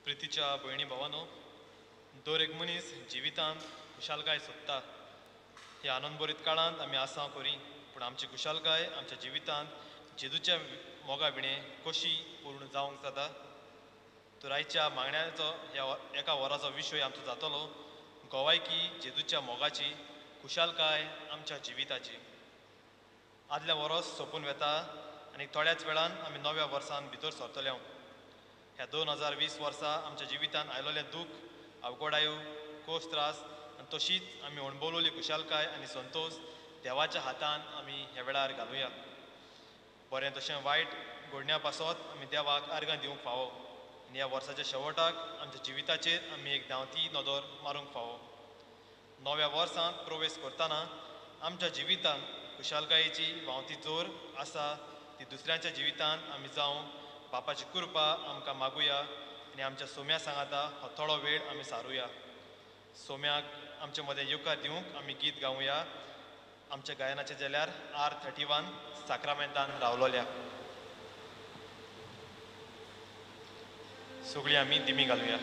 प्रितीच्या भयणी भावानो, दर एक मनीस जिवितांत खुशालकाय सोदता. ह्या आनंदभरीत काळांत आमी आसा करी, पूण आमची खुशालकाय आमच्या जिवितांत जेजूच्या मोगा विणें कशी पूर्ण जावंक जाता? तर आयच्या मागण्याचो ह्या एका वराचो विशय आमचो जातलो गोवायकी जेजूच्या मोगाची, खुशालकाय आमच्या जिविताची. आदल्या वरस सोंपून वेता आनी थोड्याच वेळान आमी नव्या वर्सान भितर सरतले. ह्या 2020 वर्सा आमच्या जिवितांत आयलोलें दूख, अवघडायो, खोस, त्रास आनी तशीच आमी अणभवलोली खुशालकाय आनी संतोश देवाच्या हातान आमी ह्या वेळार घालुया. बरें तशें वायट घडण्या पासत आमी देवाक आर्गां दिवंक फावो आनी ह्या वर्साच्या शेवटाक आमच्या जिविताचेर आमी एक धांवती नदर मारूंक फावो. नव्या वर्सांत प्रवेश करतना आमच्या जिवितांत खुशालकायेची व्हांवती जोर आसा ती दुसऱ्यांच्या जिवितांत आमी जावंक बापाची कृपा आमकां मागुया आनी आमच्या सोम्या सांगाता हो थोडो वेळ आमी सारुया. सोम्याक आमचे मदें येवकार दिवंक आमी गीत गावया. आमच्या गायनाच्या जाल्यार R31 साक्रामेंतान रावलोल्या. सगळीं आमी दिमी घालुया.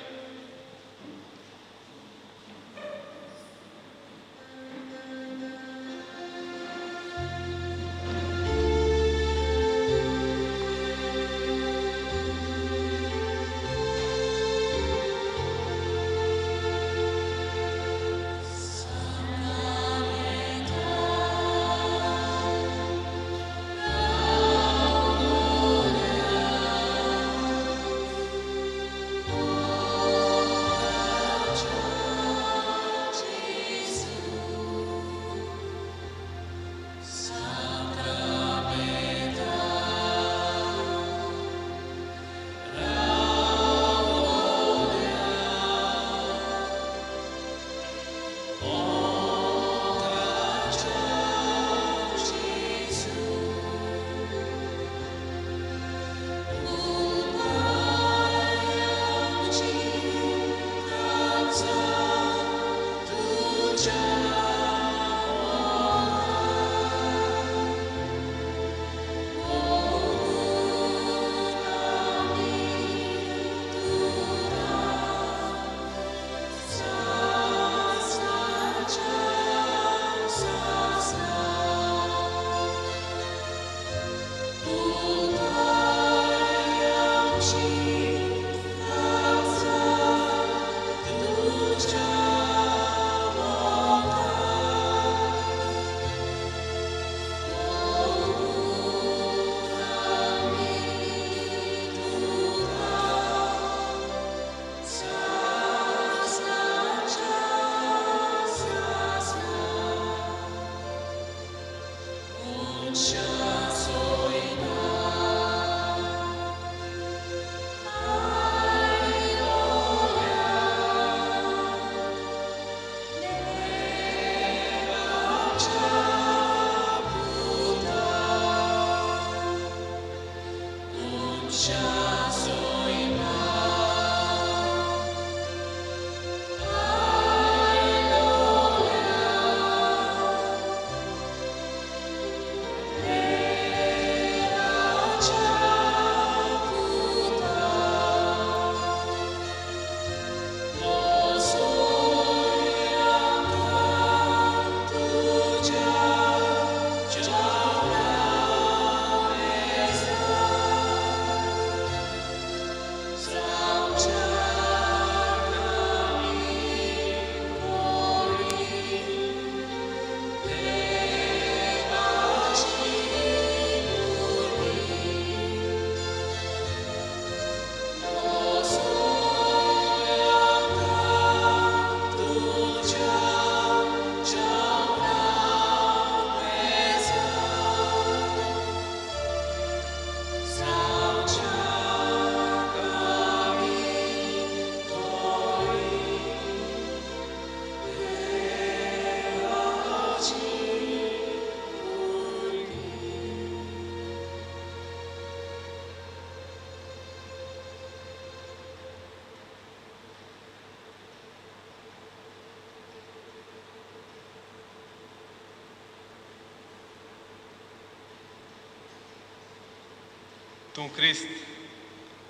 तूं क्रिस्त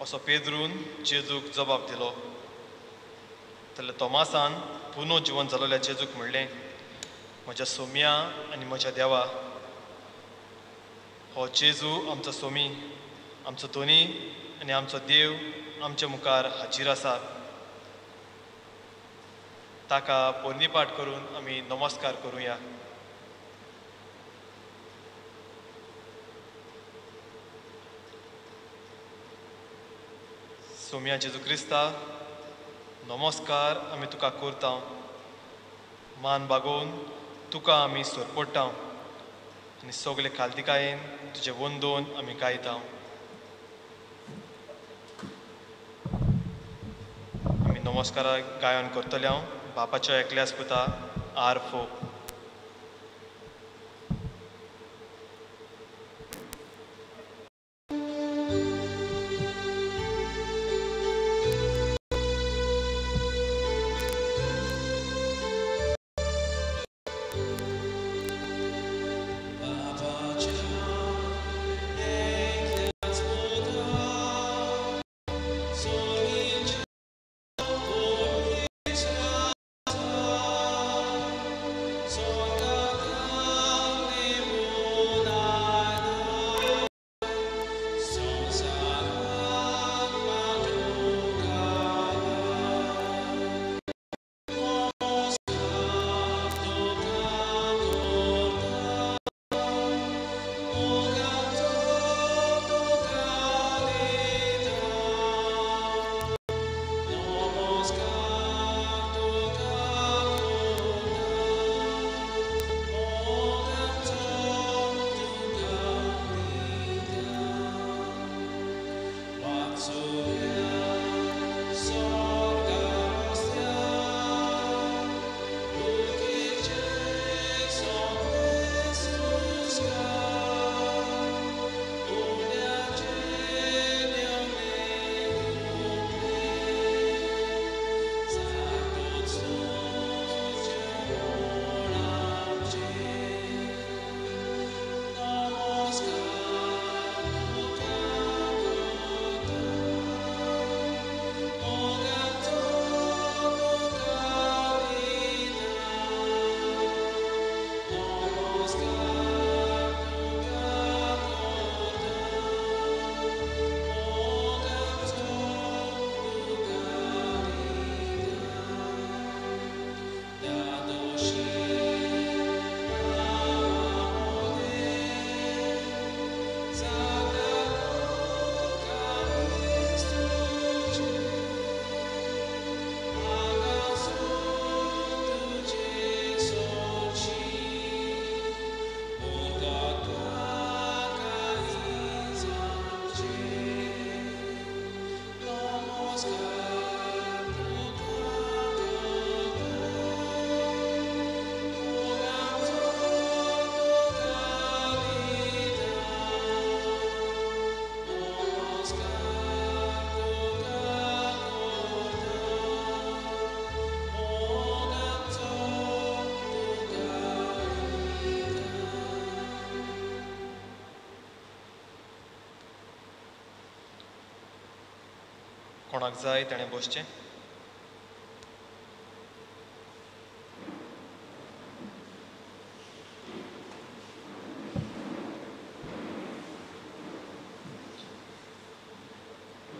असो पेद्रून जेजूक जबाब दिलो. जाल्यार तोमासान पुनो जिवन जालोल्या जेजूक म्हणलें, म्हज्या सोम्या आनी म्हज्या देवा. हो जेजू आमचो सोमी, आमचो धनी आनी आमचो देव आमच्या मुखार हाजीर आसा. ताका पोरणीपाठ करून आमी नमस्कार करुया. सोम्या जेजू क्रिस्ता, नमस्कार आमी तुका करता. मान बागोवन तुका आमी सोरपडटा आनी सगळे खालतिकायेन तुजें वंदोवन आमी गायता. आमी नमस्कारा गायन करतले हांव बापाच्या एकल्यास पुता आर फोप. कोणाक जाय ताणें बसचें.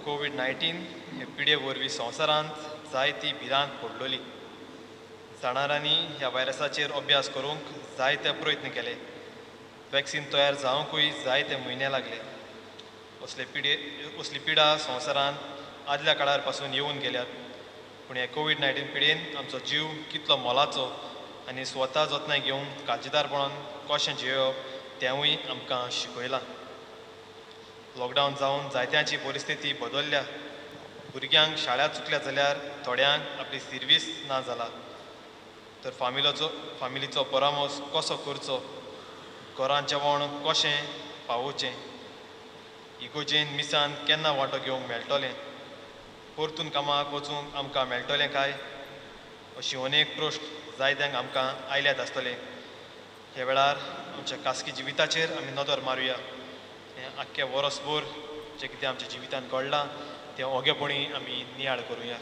कोवीड-19 हे पिडे वरवीं संवसारांत जायती भिरांत पडलोली. जाणारांनी ह्या व्हायरसाचेर अभ्यास करूंक जायते प्रयत्न केले. वॅक्सिन तयार जावंकूय जायते म्हयने लागले. असली पिडा संवसारांत आदल्या काळार पासून येवन गेल्यात, पूण हे कोवीड-19 पिडेन आमचो जीव कितलो मोलाचो आनी स्वता जतनाय घेवन काळजीदारपणान कशें जियेवप तेंवूय आमकां शिकयलां. लॉकडावन जावन जायत्यांची परिस्थिती बदल्ल्या. भुरग्यांक शाळा चुकल्या जाल्यार थोड्यांक आपली सिर्वीस ना जाला. तर फामिलीचो परामर्श कसो करचो, घरांत जेवण कशें पावोवचें, इगोजेन मिसान केन्ना वांटो घेवंक मेळटलें, परतून कामाक वचूंक आमकां मेळटलें काय, अशी अनेक प्रश्न जायत्यांक आमकां आयल्यात आसतले. ह्या वेळार आमच्या खासगी जिविताचेर आमी नदर मारुया. हें आख्खें वर्सभर जें कितें आमच्या जिवितांत घडलां तें ओगेपणी आमी नियाळ करुया.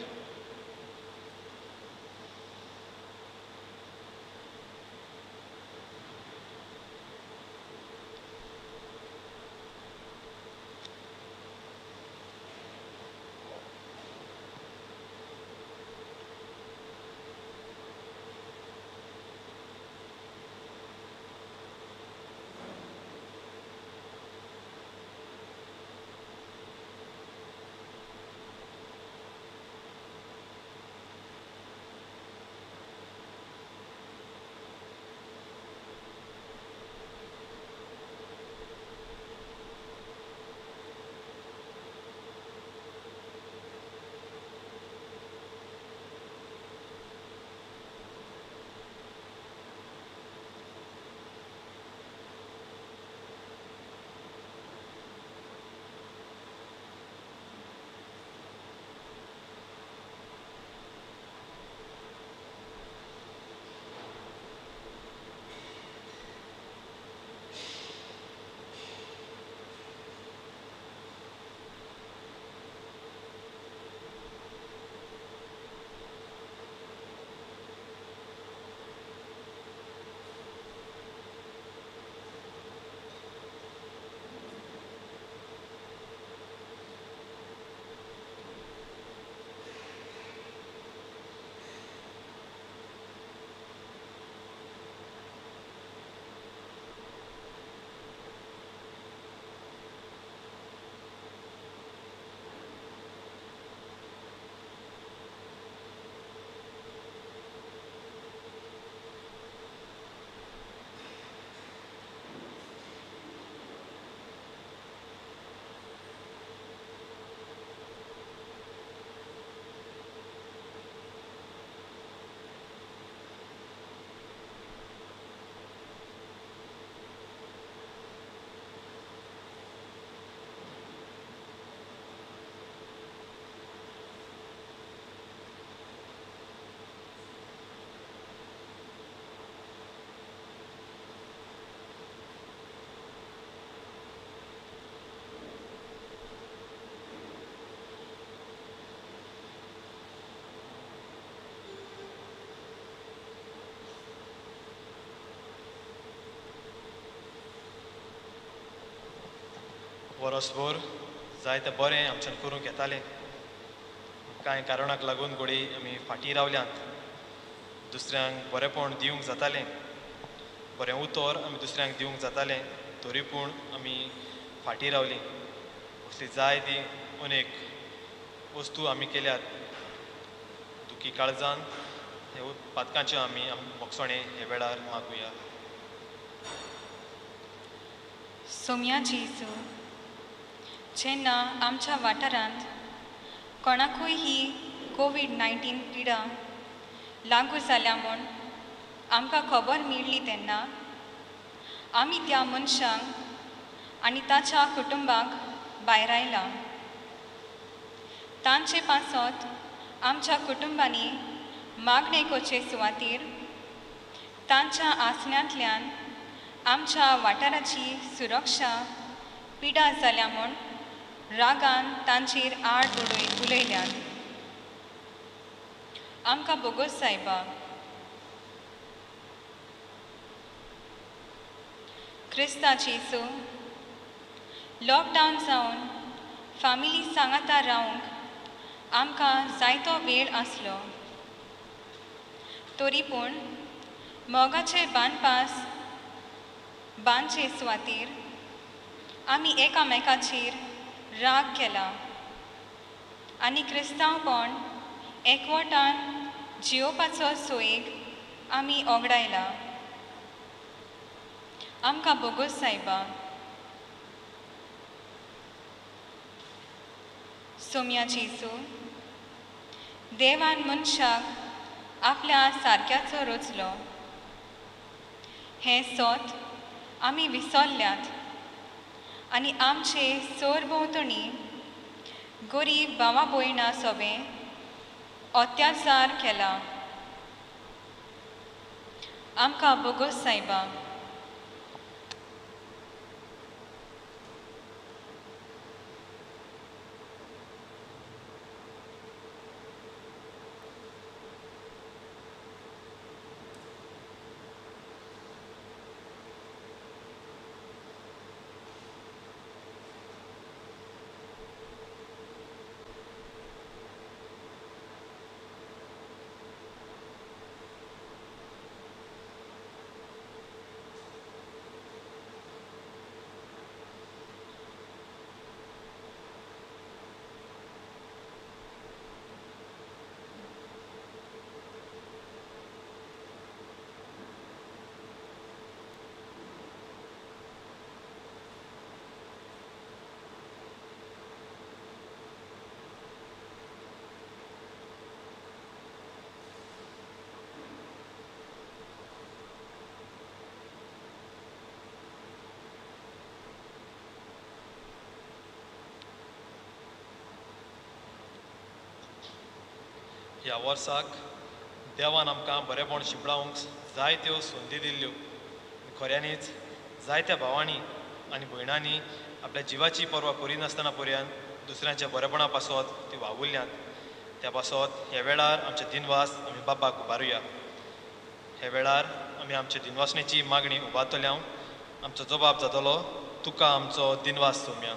वरसभर जायते बरें आमच्यान करूंक येतालें, कांय कारणाक लागून घडये आमी फाटीं रावल्यात. दुसऱ्यांक बरेंपण दिवंक जातालें, बरें उतर आमी दुसऱ्यांक दिवंक जातालें, तरी पूण आमी फाटीं रावलीं. असली जाय ती अनेक वस्तू आमी केल्यात. दुखी काळजान हे पातकांच्यो आमी भोगसणें हे वेळार मागुया. सोम्या जेजू, जेन्ना आमच्या वाठारांत कोणाकूय ही कोवीड-19 पिडा लागू जाल्या म्हूण आमकां खबर मेळ्ळी तेन्ना आमी त्या मनशांक आनी ताच्या कुटुंबाक भायर आयला. तांचे पासत आमच्या कुटुंबांनी मागणें करचे सुवातेर तांच्या आसण्यांतल्यान आमच्या वाठाराची सुरक्षा पिडा जाल्या म्हूण रागान तांचेर आड उलयल्यात. आमकां बोगोस सायबा. क्रिस्ताची जेजू, लॉकडावन जावन फामिली सांगाता रावंक आमकां जायतो वेळ आसलो, तरी पूण मोगाचे बांदपास बांदचे सुवातेर आमी एकामेकाचेर राग केला आनी क्रिस्तांवपण एकवटान जियोवपाचो सोयेक आमी ओगडायला. आमकां बोगोस सायबा. सोम्या जेजू, देवान मनशाक आपल्या सारक्याचो रचलो हें सोत आमी विसरल्यात आनी आमचे सरभोंवतणी गरीब भावा भयणां सोबें अत्याचार केला. आमकां बोगोस सायबा. ह्या वर्साक देवान आमकां बरेपण शिंपडावंक जायत्यो संदी दिल्ल्यो. खऱ्यांनीच जायत्या भावांनी आनी भयणांनी आपल्या जिवाची पर्वा करिनासतना पर्यंत दुसऱ्यांच्या बरेपणा पासत ती वावुरल्यांत. त्या पासत ह्या वेळार आमचे दिनवास आमी बाबाक उबारुया. ह्या वेळार आमी आमचे दिनवासणेची मागणी उबारतल्या. आमचो जबाब जातलो, तुका आमचो दिनवास सोम्या.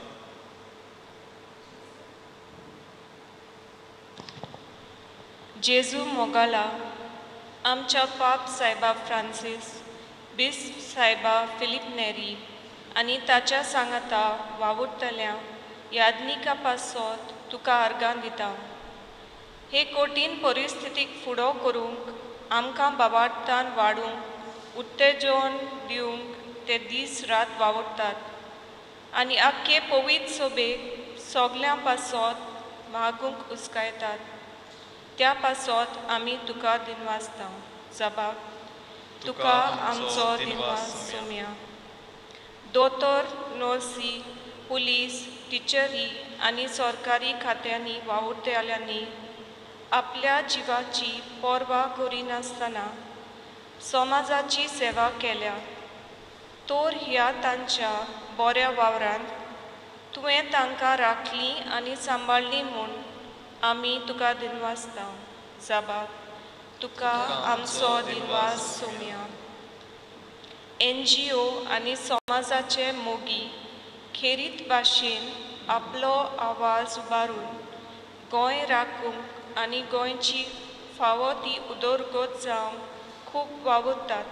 जेजू मोगाला आमच्या पाप सायबा फ्रांसीस, बिस्प सायबा फिलीप नेरी आनी ताच्या सांगाता वावुरतल्या यादनिका पासत तुका आर्गां दिता. हे कठीण परिस्थितीक फुडो करूंक आमकां बाबार्थान वाडूंक उत्तेजन दिवंक ते दीस रात वावुरतात आनी आख्खे पवित्र सोबेक सगल्यां पासत मागूंक उस्कायतात. त्या पासत आमी तुका दिनवासता. जबाब, तुका आमचो दिनवास सोम्या. दोतोर, नर्सी, पुलीस, टिचरी आनी सरकारी खात्यांनी वावुरतल्यांनी आपल्या जिवाची पर्वा करिनासतना समाजाची सेवा केल्या. तर ह्या तांच्या बऱ्या वावरांत तुवें तांकां राखली आनी सांबाळ्ळी म्हूण आमी तुका दिनवासता. जबाब, तुका आमचो दिनवास सोम्या. एनजीओ आनी समाजाचे मोगी खेरीत भाशेन आपलो आवाज उबारून गोंय राखूंक आनी गोंयची फावो ती उदरगत जावंक खूब वावुरतात.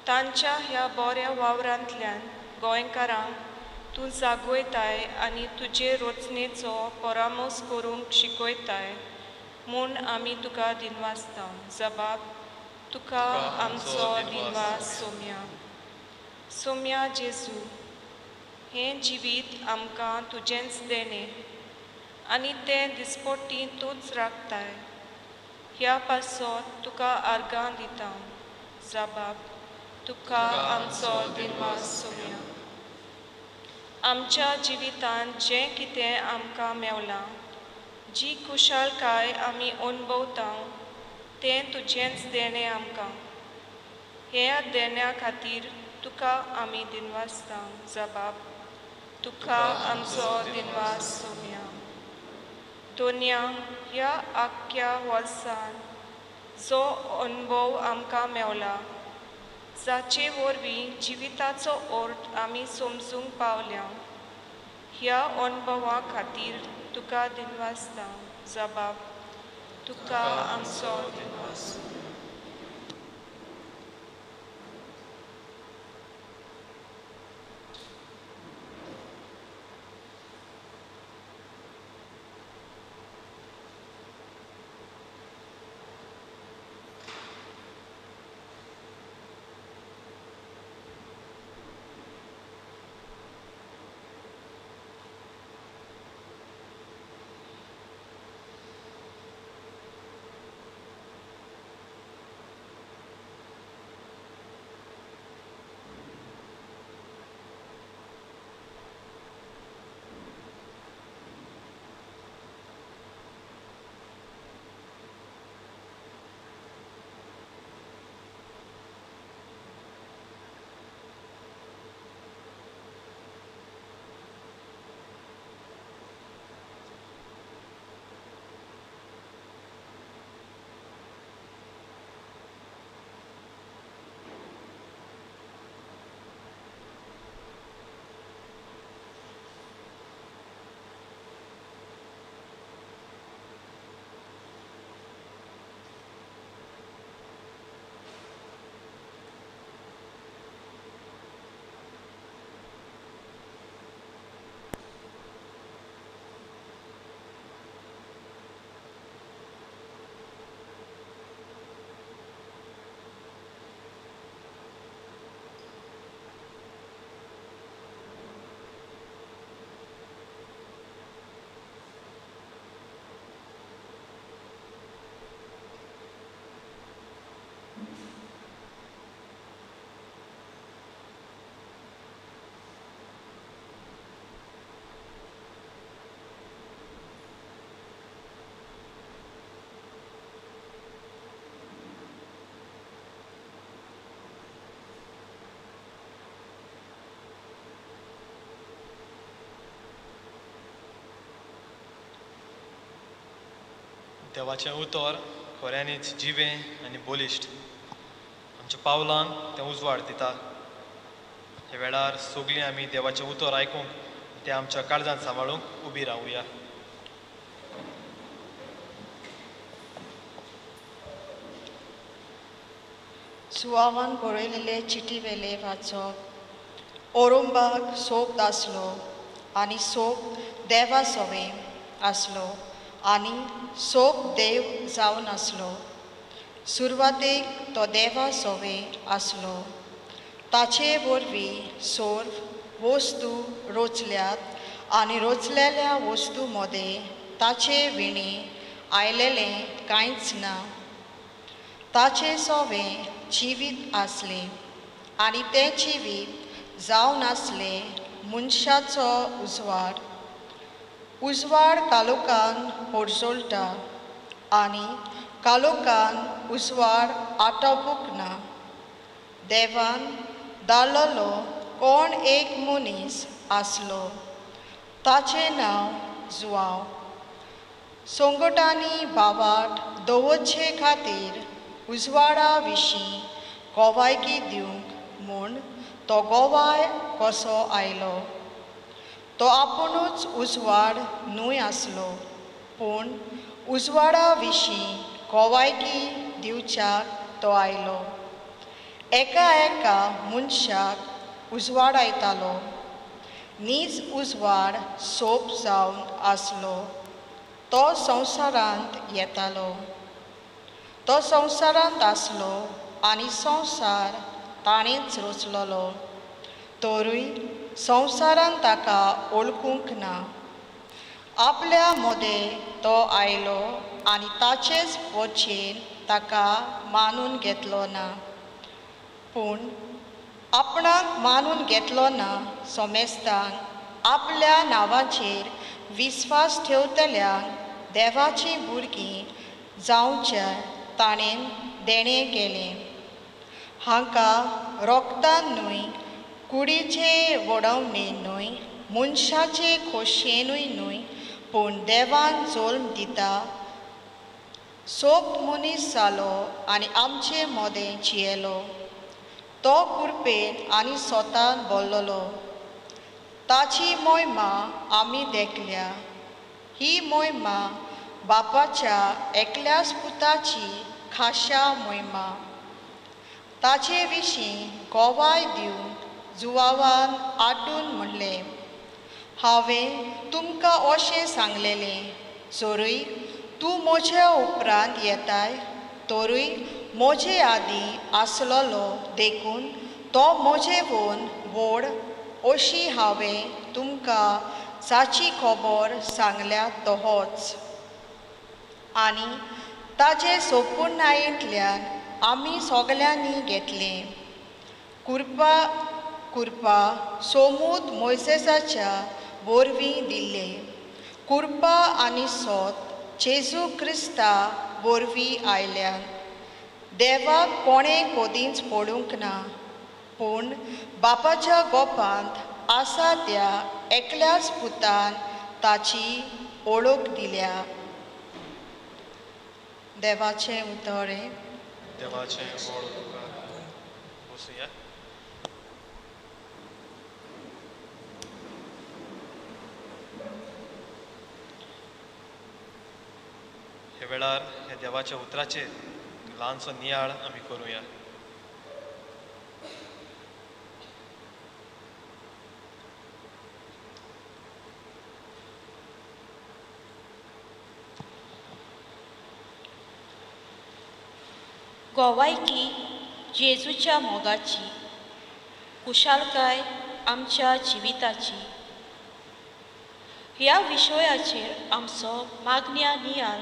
तांच्या ह्या बऱ्या वावरांतल्यान गोंयकारांक तूं जागयताय आनी तुजे रचनेचो परामर्श करूंक शिकयताय म्हूण आमी तुका दिनवासता. जबाब, तुका आमचो दिनवास सोम्या. सोम्या जेजू, हें जिवीत आमकां तुजेंच देणें आनी तें दिसपट्टी तूंच राखताय. ह्या पासत तुका आर्गां दिता. जबाब, तुका आमचो दिनवास सोम्या. आमच्या जिवितांत जें कितें आमकां मेवलां, जी खुशालकाय आमी अणभवता तें तुजेंच देणें आमकां. ह्या देण्या खातीर तुका आमी दिनवासता. जबाब, तुका आमचो दिनवास सोम्या. दोनया ह्या आख्ख्या वर्सान जो अणभव आमकां मेवला, जाचे वरवीं जिविताचो अर्थ आमी समजूंक पावल्या, ह्या अणभवा खातीर तुका दिनवासता. जबाब, तुका आमचो दिनवास. देवाचें उतर खऱ्यांनीच जिवें आनी बलिश्ट, आमच्या पावलांक तें उजवाड दिता. ह्या वेळार सगळीं आमी देवाचें उतर आयकूंक, तें आमच्या काळजांत सांबाळूंक उबी रावया. सुवावान बरयलेले चिटी वेले वाचप. ओरोंबाक सोप आसलो आनी सोप देवा सोवे आसलो आनी सोप देव जावन आसलो. सुरवातेक तो देवा सोवे आसलो. ताचे वरवीं सोर्व वस्तू रोचल्यात आनी रोचलेल्या वस्तू मदें ताचे विणें आयलेलें कांयच ना. ताचे सोवें जिवीत आसलें आनी तें जिवीत जावन आसलें मनशाचो उजवाड. उजवाड कालोकान पोरजोळटा आनी कालोकान उजवाड आटोवूंक ना. देवान धाडलेलो कोण एक मनीस आसलो, ताचें नांव जुआंव. संकटांनी भावाट दवरचे खातीर उजवाडा विशीं गोवायकी दिवंक म्हूण तो गोवाय कसो आयलो. तो आपुणूच उजवाड न्हय आसलो, पूण उजवाडा विशीं गोवायकी दिवच्याक तो आयलो. एका एका मनशाक उजवाडायतालो. नीज उजवाड सोप जावन आसलो. तो संवसारांत येतालो. तो संवसारांत आसलो आनी संवसार ताणेंच रचलोलो, तरूय संवसारान ताका वळखूंक ना. आपल्या मदें तो आयलो आनी ताचेच वचेन ताका मानून घेतलो ना. पूण आपणाक मानून घेतलो ना सोमेस्तांक आपल्या नांवाचेर विस्वास ठेवतल्यांक देवाचीं भुरगीं जावच्या ताणें देणें केलें. हांकां रोगतान न्हय, कुडीचे वडवणे न्हय, मनशाचे खोशयेनूय न्हय, पूण देवान जल्म दिता. सोप मनीस जालो आनी आमचे मदें जियेलो. तो कुरपेन आनी स्वतान बोल्लोलो. ताची मोहिमा आमी देखल्या. ही मोहिमा बापाच्या एकल्याच पुताची खाशा मोहिमा. ताचे विशीं गोवाय दिवन जुवावान आटून म्हणलें, हांवें तुमकां अशें सांगलेलें, जरूय तूं म्हज्या उपरांत येताय तरूय म्हजे आदीं आसलेलो, देखून तो म्हजे वोन व्हड अशी हांवें तुमकां जाची खबर सांगल्या तोहोच. आनी ताचे सोपुर्णायेंतल्यान आमी सगल्यांनी घेतलें. कुरपा कुरपा सोमूद मोयसेसाच्या वरवीं दिल्ले. कुरपा आनी सोत जेजू क्रिस्ता वरवीं आयल्यान. देवाक कोणें कदींच पडूंक ना, पूण बापाच्या गोपांत आसा त्या एकल्याच पुतान ताची वळख दिल्या. देवाचें उतर हें. देवाचें व्हड उपकार. बसुया. ह्या वेळार ह्या देवाच्या उतराचेर ल्हानसो नियाळ आमी करुया. गोवायकी जेजूच्या मोगाची, कुशालकाय आमच्या जिविताची. ह्या विशयाचेर आमचो मागण्या नियाळ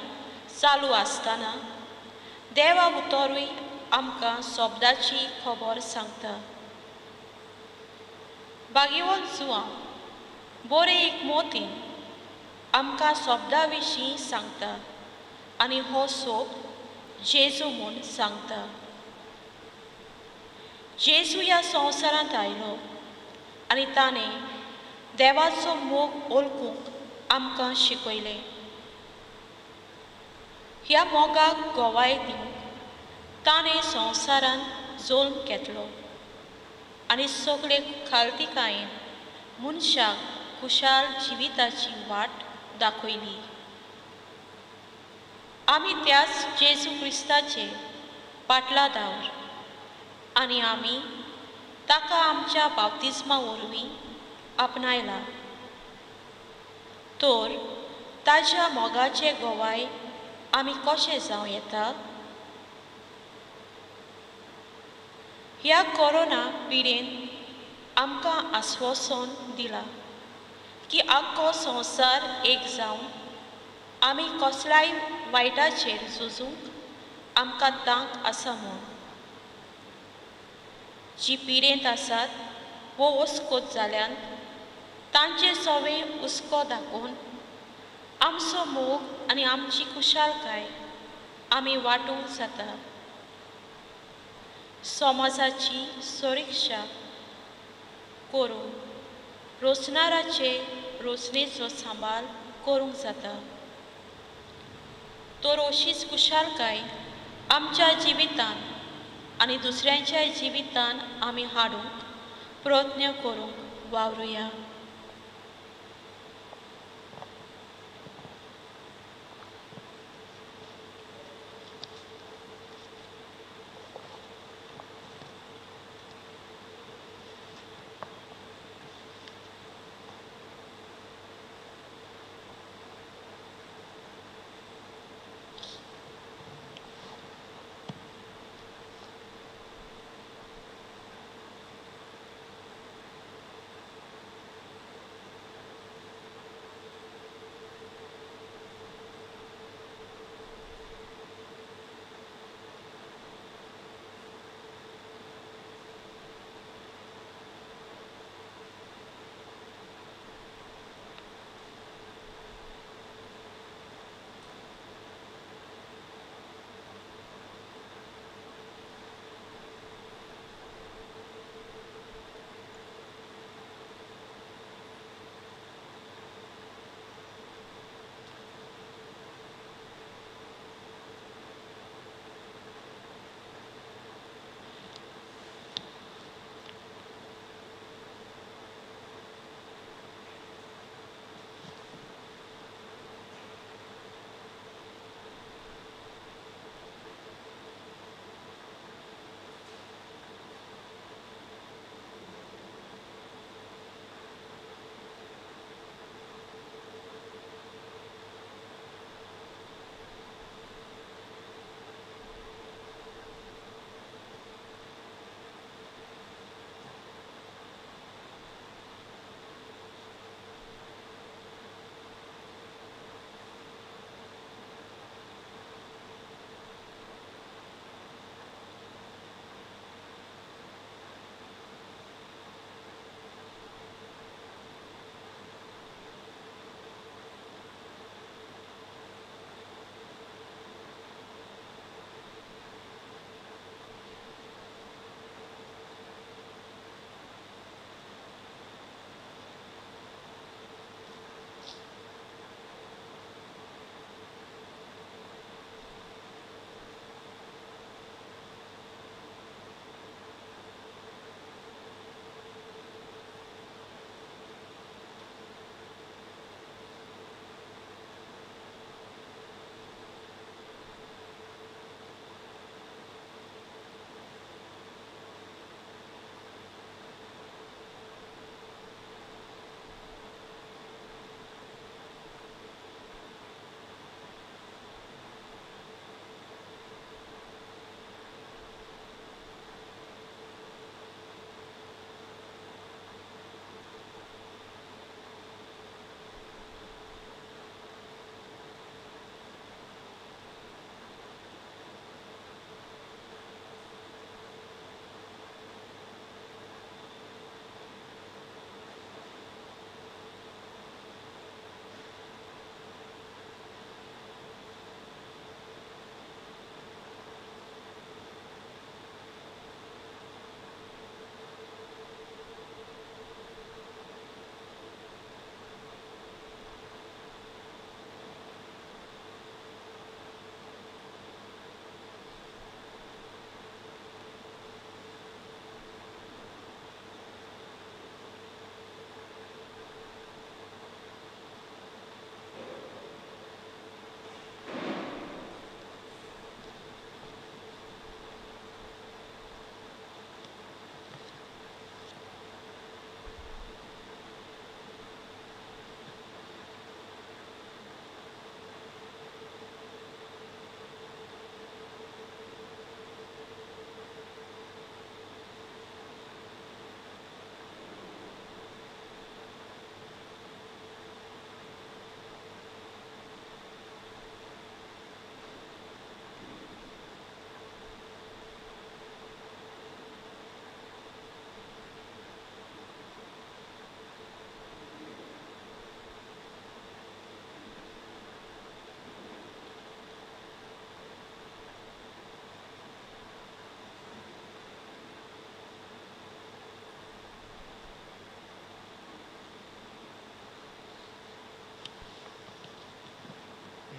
चालू आसतना देवा उतरूय आमकां शब्दाची खबर सांगता. बागेवन जुआंव बरे एक मोतीन आमकां शब्दा विशीं सांगता आनी हो सोप जेजू म्हूण सांगता. जेजू ह्या संवसारांत आयलो आनी ताणें देवाचो मोग वळखूंक आमकां शिकयलें. ह्या मोगाक गवाय दिवंक ताणें संवसारांत जल्म घेतलो आनी सगळे खालतिकायेन मनशाक खुशाल जिविताची वाट दाखयली. आमी त्याच जेजू क्रिस्ताचे पाटला दावर आनी आमी ताका आमच्या बाप्तिज्मा वरवीं आपणायला. तर ताज्या मोगाचे गवाय आमी कशें जावं येता? ह्या कोरोना पिडेन आमकां आस्वासन दिलां की आख्खो संवसार एक जावन आमी कसल्याय वायटाचेर झुजूंक आमकां तांक आसा म्हूण. जी पिडेंत आसात वो वस्कोत जाल्यान तांचे सवे हुस्को दाखोवन आमचो मोग आनी आमची खुशालकाय आमी वांटूंक जाता. समाजाची सुरक्षा करून रोसणाराचे रोसणेचो सांबाळ करूंक जाता. तर अशीच खुशालकाय आमच्या जिवितान आनी दुसऱ्यांच्या जिवितान आमी हाडूंक प्रयत्न करूंक वावरुया.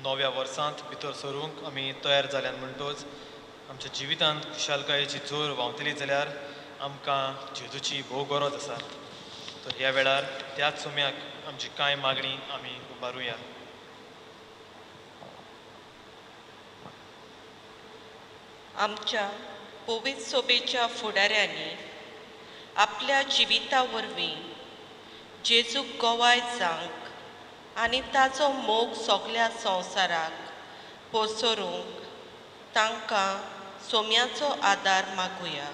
नव्या वर्सांत भितर सरूंक आमी तयार जाल्यान म्हणटोच आमच्या जिवितांत खुशालकायेची जोर व्हांवतली जाल्यार आमकां जेजूची भोव गरज आसा. तर ह्या वेळार त्याच सुम्याक आमची कांय मागणी आमी उबारुया. आमच्या पवित्र सोबेच्या फुडाऱ्यांनी आपल्या जिविता वरवीं जेजूक गवाय जावंक आनी ताचो मोग सगल्या संवसाराक पसरूंक तांकां सोम्याचो आदार मागुया.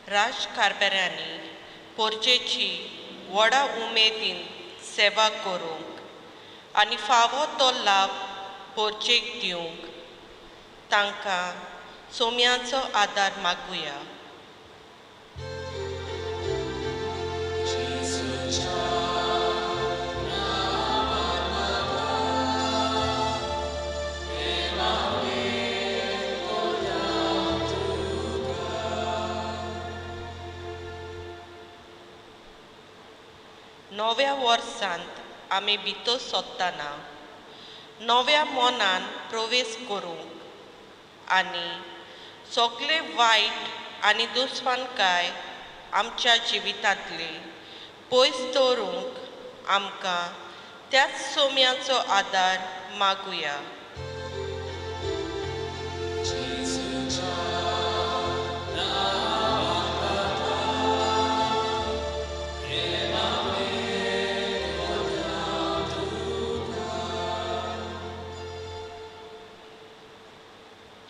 राजकारभाऱ्यांनी पोरजेची व्हडा उमेदीन सेवा करूंक आनी फावो तो लाभ पोरजेक दिवंक तांकां सोम्याचो आदार मागुया. नव्या वर्सांत आमी भितर सोदतना नव्या मनान प्रवेश करूंक आनी सगळे वायट आनी दुस्मानकाय आमच्या जिवितांतली पयस दवरूंक आमकां त्याच सोम्याचो आदार मागुया.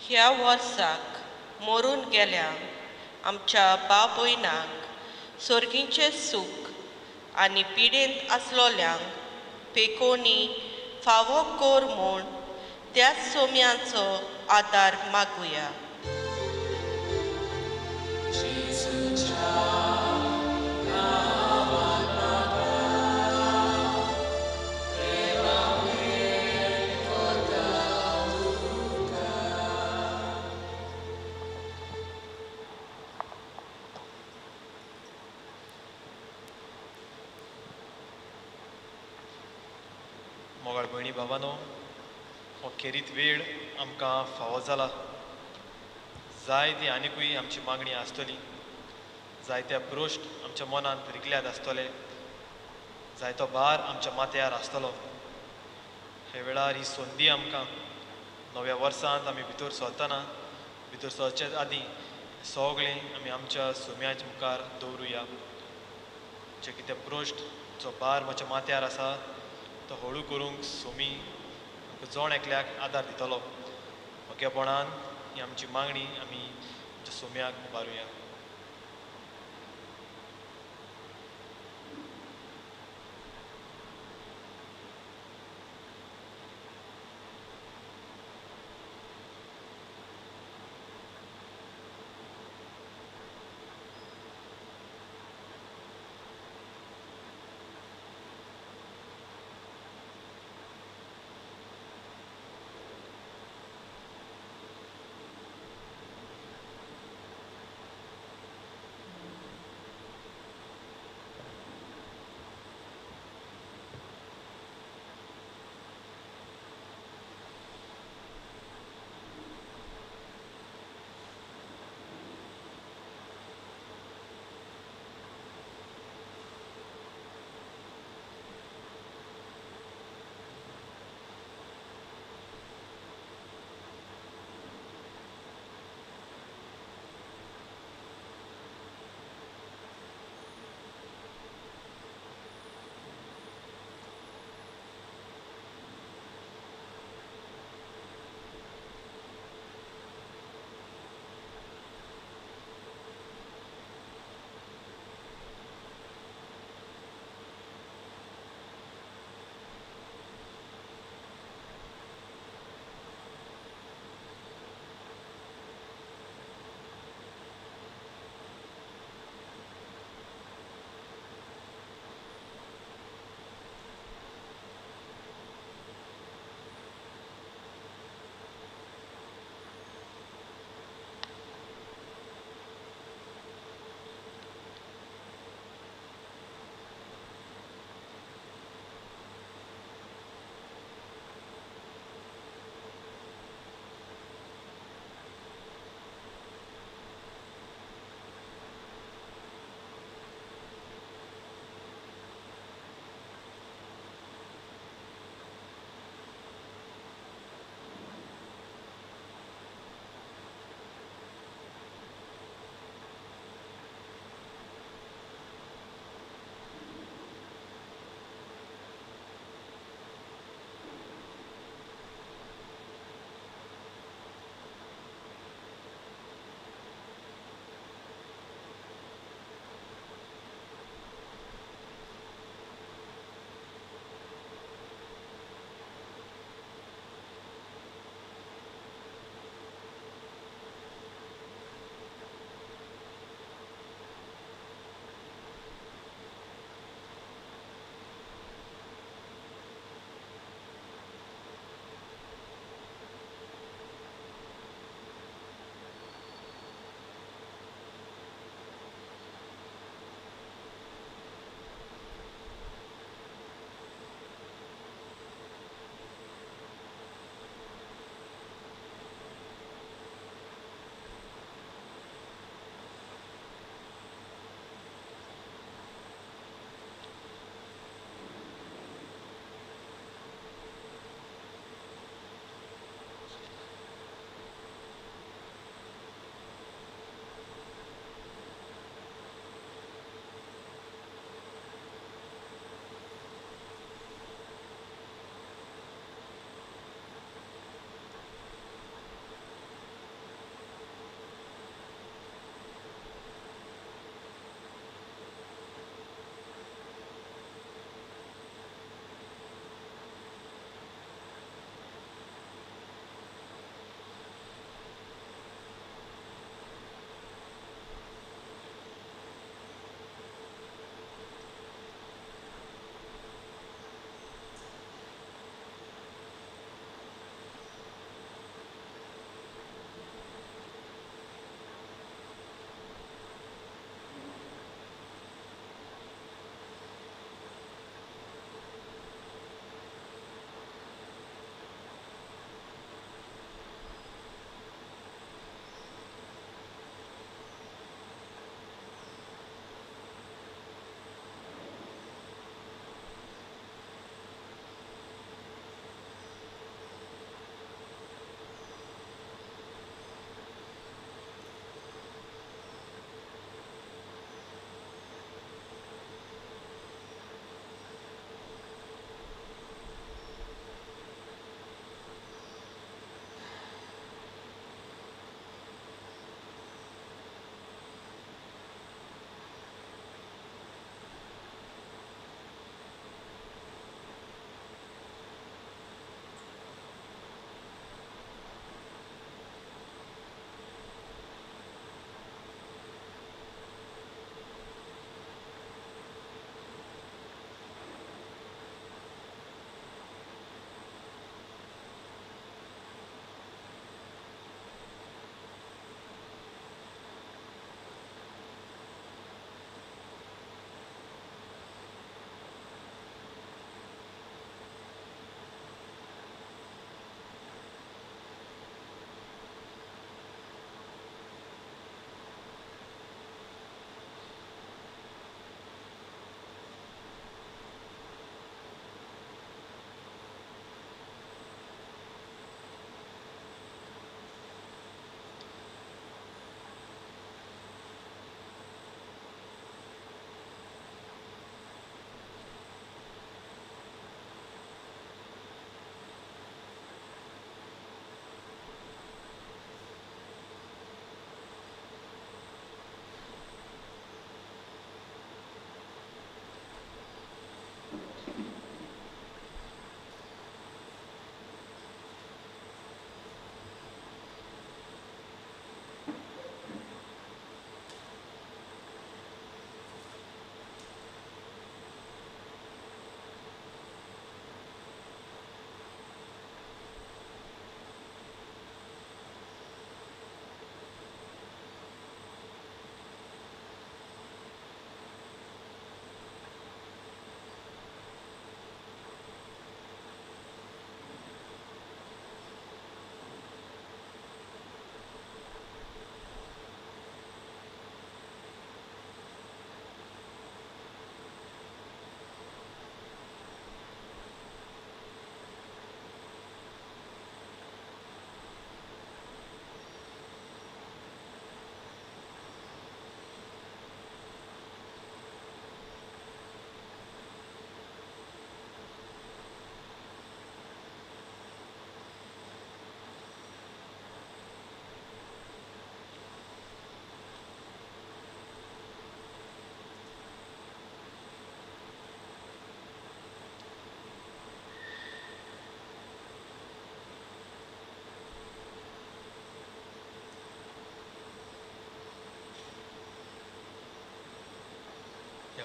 ह्या वर्साक मरून गेल्या आमच्या भाव भयणांक सर्गीचें सूख आनी पिडेंत आसलोल्यांक पेकोणी फावो कर म्हूण त्याच सोम्याचो आदार मागुया. मोगाळ भयणी भावानो, हो खेरीत वेळ आमकां फावो जाला. जाय ती आनिकूय आमची मागणी आसतली, जायत्या प्रश्न आमच्या मनांत रिगल्यात आसतले, जायतो भार आमच्या माथ्यार आसतलो. हे वेळार ही संदी आमकां नव्या वर्सांत आमी भितर सरतना भितर सरचे आदीं सगळें आमी आमच्या सुम्याच्या मुखार दवरुया. जे कितें प्रश्न जो भार म्हज्या माथ्यार आसा तो हळू करूंक सोमी आमकां जण एकल्याक आदार दितलो. ओगेपणान ही आमची मागणी आमी आमच्या सोम्याक उबारुया.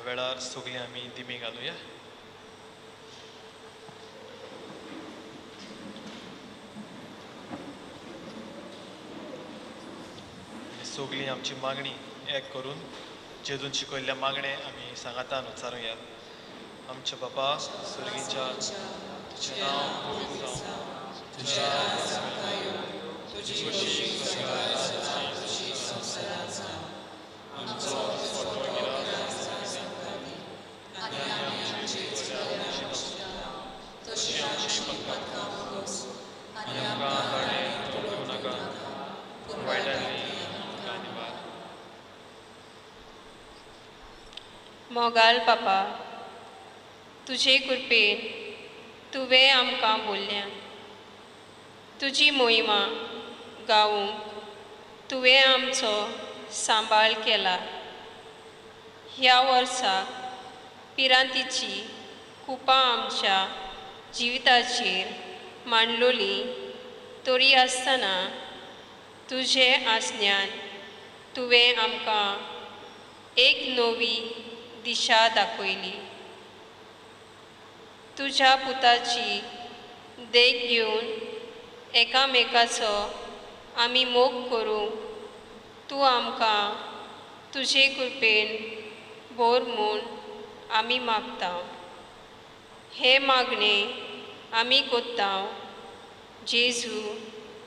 वेळार सगळीं आमी दिमी घालुया. सगळीं आमची मागणी एक करून जेजून शिकयल्ल्या मागणे आमी सांगातान उच्चारुया. आमच्या बापा स्वर्गीच्या, तुजें नांव पवित्र जावं, तुजें राज्य येवं, तुजी खोशी स्वर्गार जाता तशी संवसारांत जावं. आमचो दिसपट्टो गिरास आमकां दी, आनी आमी आमचे चुकल्ल्यांक शिकता तशी आमची पथकां खोस, आनी आमकां ताणें तोडूं नाका, पूण वायटांनी आमकां निवार. मोगाल पापा, तुजे कृपेन तुवें आमकां बोल्ल्या, तुजी मोहिमा गावूंक तुवें आमचो सांबाळ केला. ह्या वर्सा पिरांतीची कुपां आमच्या जिविताचेर मांडलोली तरी आसतना तुजे आसण्यान तुवें आमकां एक नवी दिशा दाखयली. तुज्या पुताची देख घेवन एकामेकाचो आमी मोग करूंक तूं आमकां तुजे कृपेन बोर म्हूण आमी मागता. हे मागणे आमी कोत्ता जेजू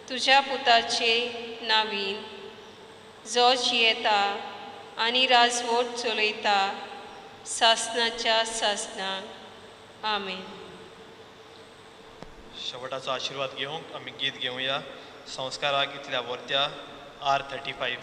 तुज्या पुताचे नावीन, जो जियेता आनी राजवट चलयता सासनाच्या सासनाक. आमेन. शेवटाचो आशिर्वाद घेवंक आमी गीत घेवया. संस्काराक इतल्या वर्त्या R35.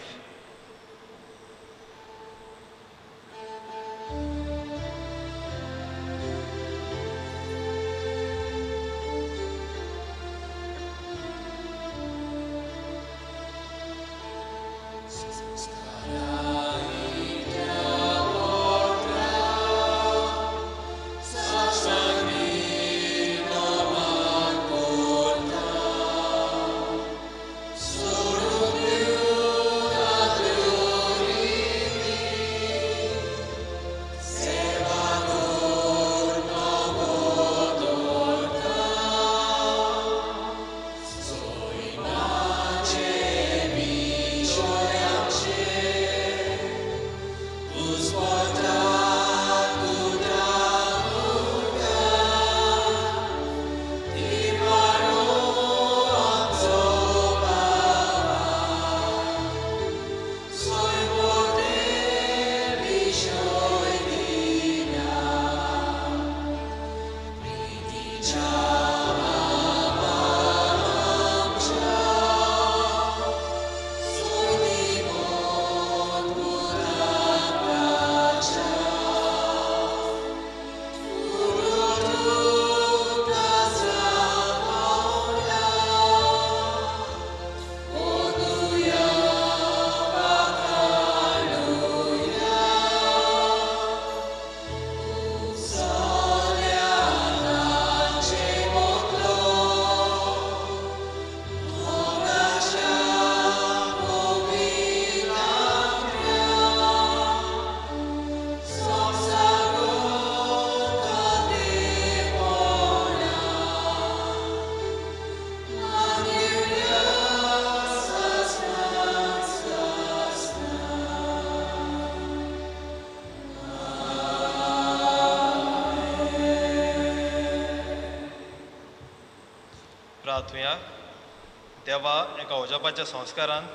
देवा, एका अजापाच्या संस्कारान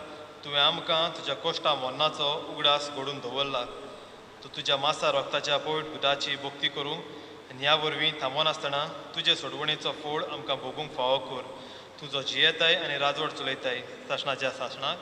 तुवें आमकां तुज्या कोश्टा मरणाचो उगडास घडून दवरला. तूं तुज्या मासा रक्ताच्या पवित्र गुदाची भक्ती करूंक आनी ह्या वरवीं थांबनासतना तुजे सोडवणेचो फोड आमकां भोगूंक फावो कर. तुजो जियेताय आनी राजवट चलयताय सासणाच्या सासणाक.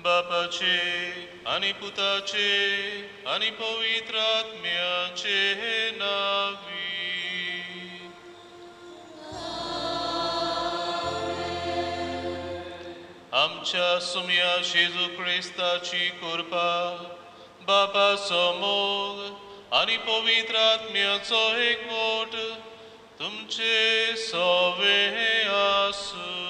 बापाचे आनी पुताचे आनी पवित्र आत्म्याचे नांवी. आमच्या सुम्या जेजू क्रिस्ताची कृपा, बापाचो मोग आनी पवित्र आत्म्याचो एकवट तुमचे सवे आसूं.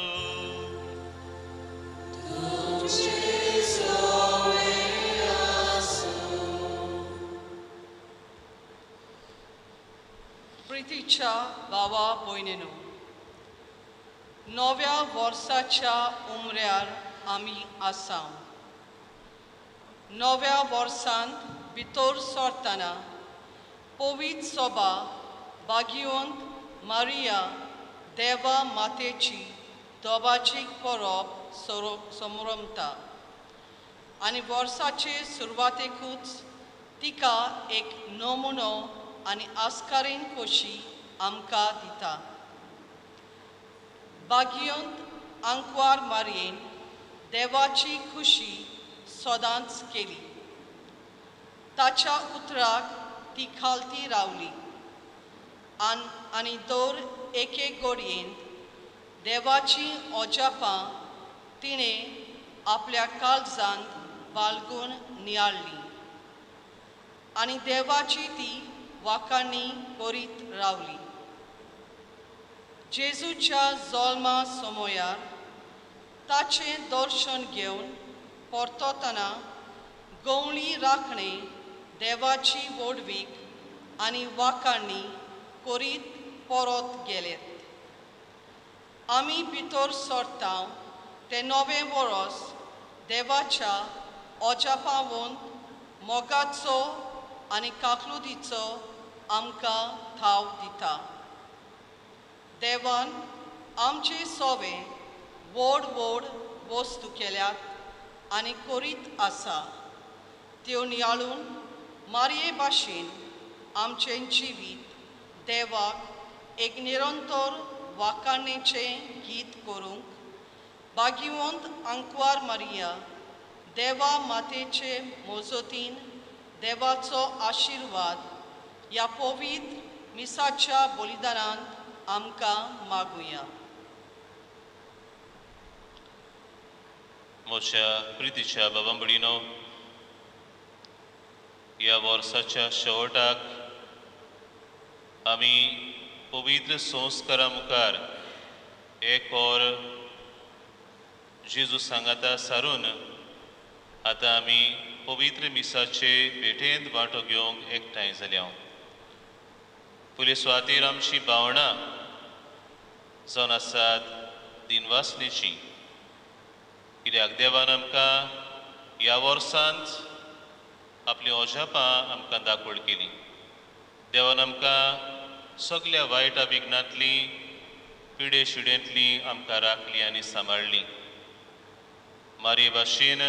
प्रितीच्या भावा भयणीनो, नव्या वर्साच्या उमऱ्यार आमी आसा. नव्या वर्सांत भितर सरतना पवित्र सभा बागिवंत मारिया देवा मातेची दोबाची परब समरमता आनी वर्साचे सुरवातेकूच तिका एक नमुनो आनी आस्कारीन खोशी आमकां दिता. बागिवंत आंकवार मारयेन देवाची खुशी सदांच केली. ताच्या उतराक ती खालती रावली आनी दर एके गोडयेंत देवाची अजापां तिणें आपल्या काळजांत बाळगून नियाळ्ळी आनी देवाची ती वाखाणी करीत रावली. जेजूच्या जल्मा समयार ताचें दर्शन घेवन परततना गवळी राखणे देवाची व्हडवीक आनी वाखाणी करीत परत गेलेत. आमी भितर सरता तें नवें वर्स देवाच्या अजापावंत मोगाचो आनी काकलुदीचो आमकां थाव दिता. देवान आमचे सोवे व्हड व्हड वस्तू केल्यात आनी करीत आसा. त्यो नियाळून मारये भाशेन आमचें जिवीत देवाक एक निरंतर वाखाणेचें गीत करूंक बागिवंत आंकवार मारिया देवा मातेचे मोजतीन देवाचो आशिर्वाद ह्या पवित्र मिसाच्या बलिदानांत आमकां मागुया. म्हज्या प्रितीच्या बाबा भयणीनो, ह्या वर्साच्या शेवटाक आमी पवित्र संस्कारा मुखार एक और जेजू सांगाता सारून आतां आमी पवित्र मिसाचे भेटेंत वांटो घेवंक एकठांय जाल्या. पयले सुवातेर आमची भावनां जावन आसात दिनवासनेची, कित्याक देवान आमकां ह्या वर्सांत आपलीं अजापां आमकां दाखोवण केली. देवान आमकां सगल्या वायटा विघ्नांतली पिडे शिडेंतली आमकां राखली आनी सांबाळ्ळी. मारये भाशेन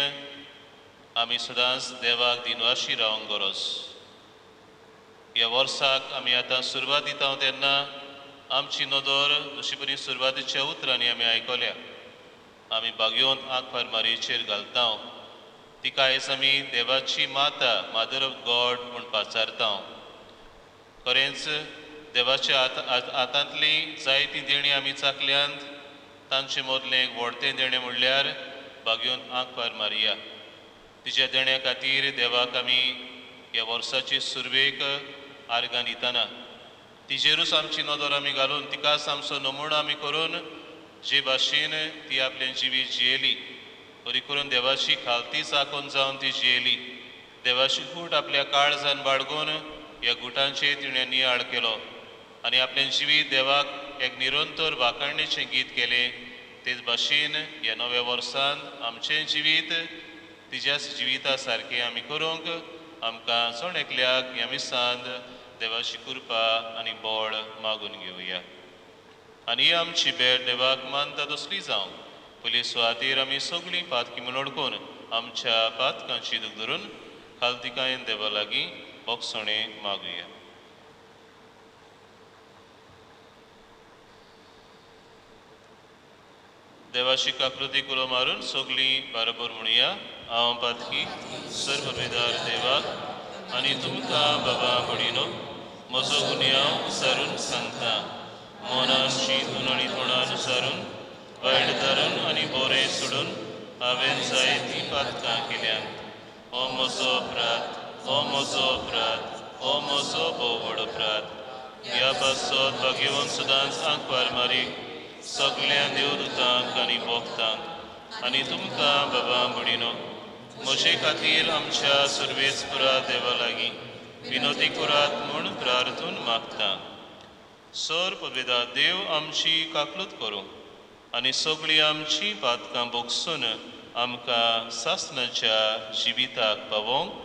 आमी सदांच देवाक दिनवाशी रावंक गरज. ह्या वर्साक आमी आतां सुरवात दिता तेन्ना आमची नदर जशी परी सुरवातीच्या उतरांनी आमी आयकल्या, आमी बागयोवन आंकवार मारयेचेर घालता. तिका आयज आमी देवाची माता, मादर ऑफ गॉड म्हूण पाचारता. खरेंच देवाच्या हातांतली जायतीं देणीं आमी चाकल्यांत, तांचे मदलें एक व्हडतें देणें म्हणल्यार बागयोवन आंकवार मारिया. तिच्या देण्या खातीर देवाक आमी ह्या वर्साचे सुरवेक आर्गां दितना तिजेरूच आमची नदर आमी घालून तिकाच आमचो नमुनो आमी करून जे भाशेन ती आपलें जिवीत जियेली, बरी करून देवाची खालती चाकून जावन ती जियेली. देवाची गूट आपल्या काळजान बाळगून ह्या गुटांचेर तिणें नियाळ केलो आनी आपलें जिवीत देवाक एक निरंतर वाखाणणेचें गीत केलें. तेच भाशेन ह्या नव्या वर्सान आमचें जिवीत तिज्याच जिविता सारकें आमी करूंक आमकां जण एकल्याक ह्या मिसांत देवाची कृपा आनी बळ मागून घेवया. आनी ही आमची भेट देवाक मानता तसली जावं. पयले सुवातेर आमी सगळीं पातकी म्हूण वळखून आमच्या पातकांची दूख धरून खालतिकायेन देवा लागीं बोगसणें मागुया. देवाची काकृती कुलो मारून सगळीं बरोबर म्हणुया. हांव पातकी सर्ववेदार देवाक आनी तुमकां बाबा भयणीनो म्हजो गुन्यांव उसारून सांगता. मनान चिंतून आनी तोंडान उसारून वायट धरून आनी बोरें सोडून हांवें जायतीं पातकां केल्यांत. हो म्हजो अपराध, हो म्हजो अपराध, हो म्हजो भोव व्हड अपराध. ह्या पासत भाग्यवंत सदांच आंकवार मारी सगल्या देवदूतांक आनी भोक्तांक आनी तुमकां बाबा भयणीनो म्हजे खातीर आमच्या सर्वेस्परा देवा लागीं विनोदी करात म्हूण प्रार्थून मागता. सर पदवेदा देव आमची काकलूत करूं आनी सगळीं आमची पातकां भोगसून आमकां सासणाच्या जिविताक पावोवंक.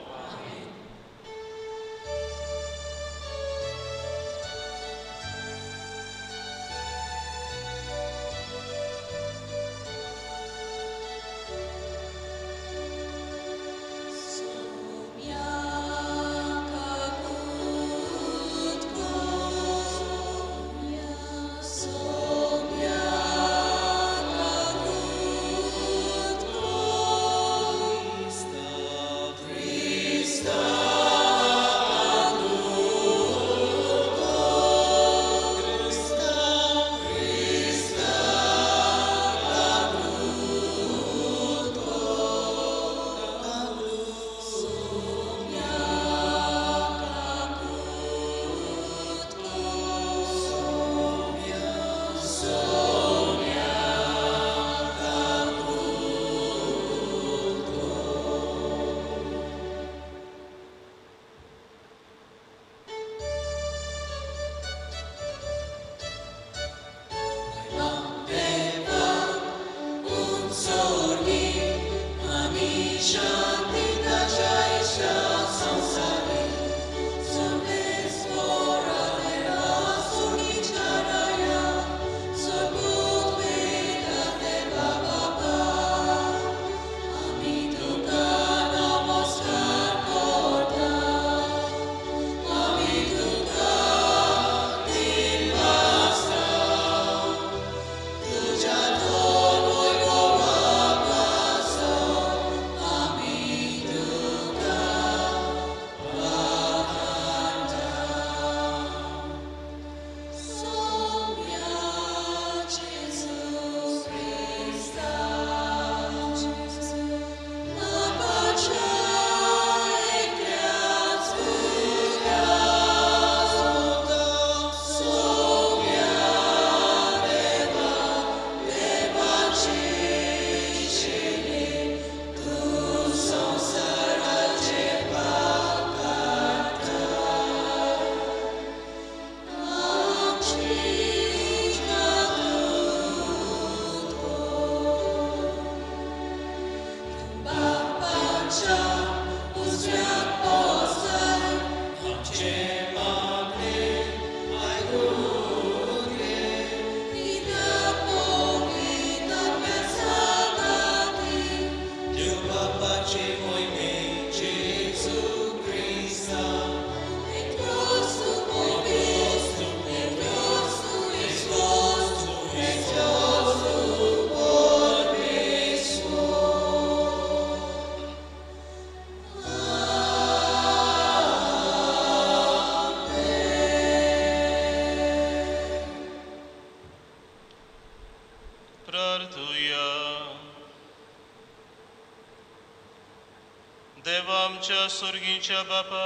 सुर्गीच्या बापा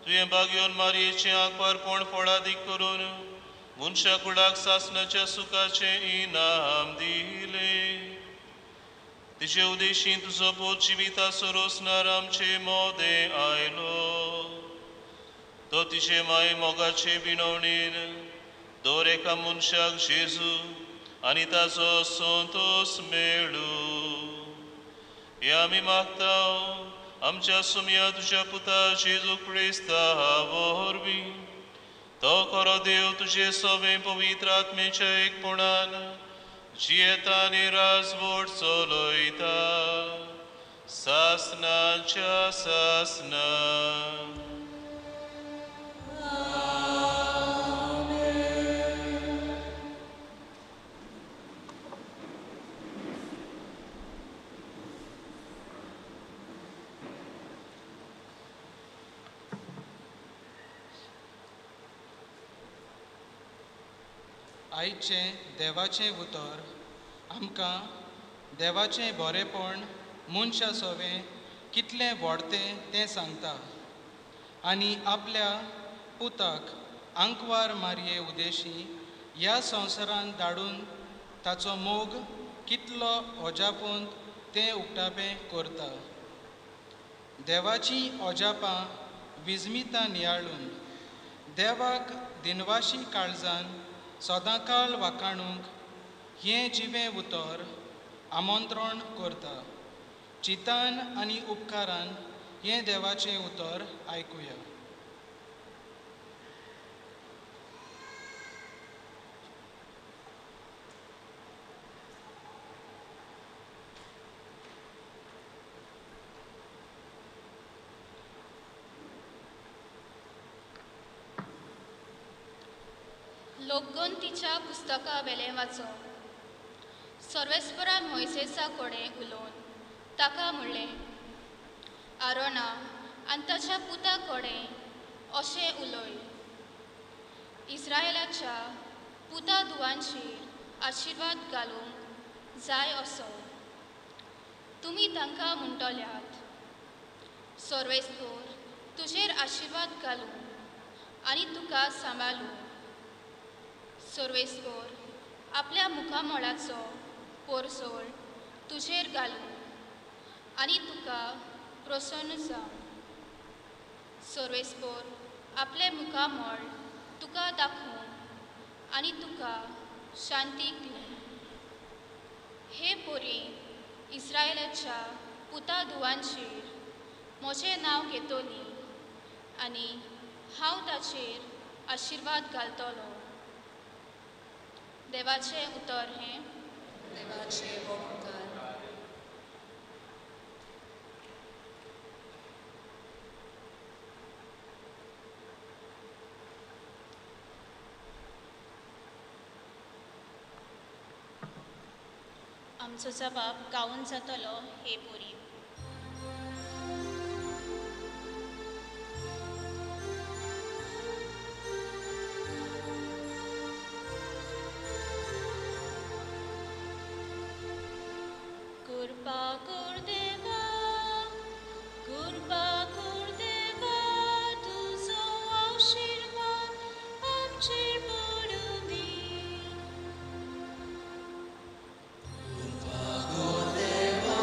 तुवें बागेवन मारयेचें आंकवारपण फळादीक करून मनशा कुडाक सासणाच्या सुखाचें इनाम दिलें. तिचे उदेशी तुजो पूत जिविताचो रोसणार आमचे मोदें आयलो. तो तिचे माय मोगाचे विनवणेन दर एका मनशाक जेजू आनी ताचो संतोस मेळूं. हें आमी मागता आमच्या सुमया तुज्या पुता जेजू क्रिस्ता वरवीं. तो खरो देव तुजे सवे पवित्र आत्मेच्या एकपणान जियेता आनी राजवट चलयता सासनाच्या सासना. आयचें देवाचें उतर आमकां देवाचें बरेपण मनशा सोवें कितलें व्हडतें तें सांगता आनी आपल्या पुताक आंकवार मारये उदेशी ह्या संवसारांत धाडून ताचो मोग कितलो अजापून तें उक्तापें करता. देवाची अजापां विजमितां नियाळून देवाक दिनवाशी काळजान सदांकाळ वाखाणूंक हें जिवें उतर आमंत्रण करता. चिंतान आनी उपकारान हें देवाचें उतर आयकुया. लोकगंतीच्या पुस्तका वेलें वाचो. सर्वेस्परान मोयसेसा कडेन उलोवन ताका म्हणलें, आरोना आनी ताच्या पुता कडेन अशें उलय, इस्रायलाच्या पुता धुवांचेर आशिर्वाद घालूंक जाय असो तुमी तांकां म्हणटल्यात, सर्वेस्पर तुजेर आशिर्वाद घालूं आनी तुका सांबाळूं. सर्वेस्पर आपल्या मुखामळाचो पोरसोळ तुजेर घालूं आनी तुका प्रसन्न जावं. सर्वेस्पर आपलें मुखामळ तुका दाखोवं आनी तुका शांती दिवं. हे पोरी इस्रायलाच्या पुता धुवांचेर म्हजें नांव घेतली आनी हांव ताचेर आशिर्वाद घालतलो. देवाचें उतर हें. देवाचें उपकार. आमचो जबाब गावून जातलो हे पोरी. कृपा कर देवा, कृपा कर देवा, तुजो आशिर्वाद आमचेर पडूं दी. कृपा कर देवा,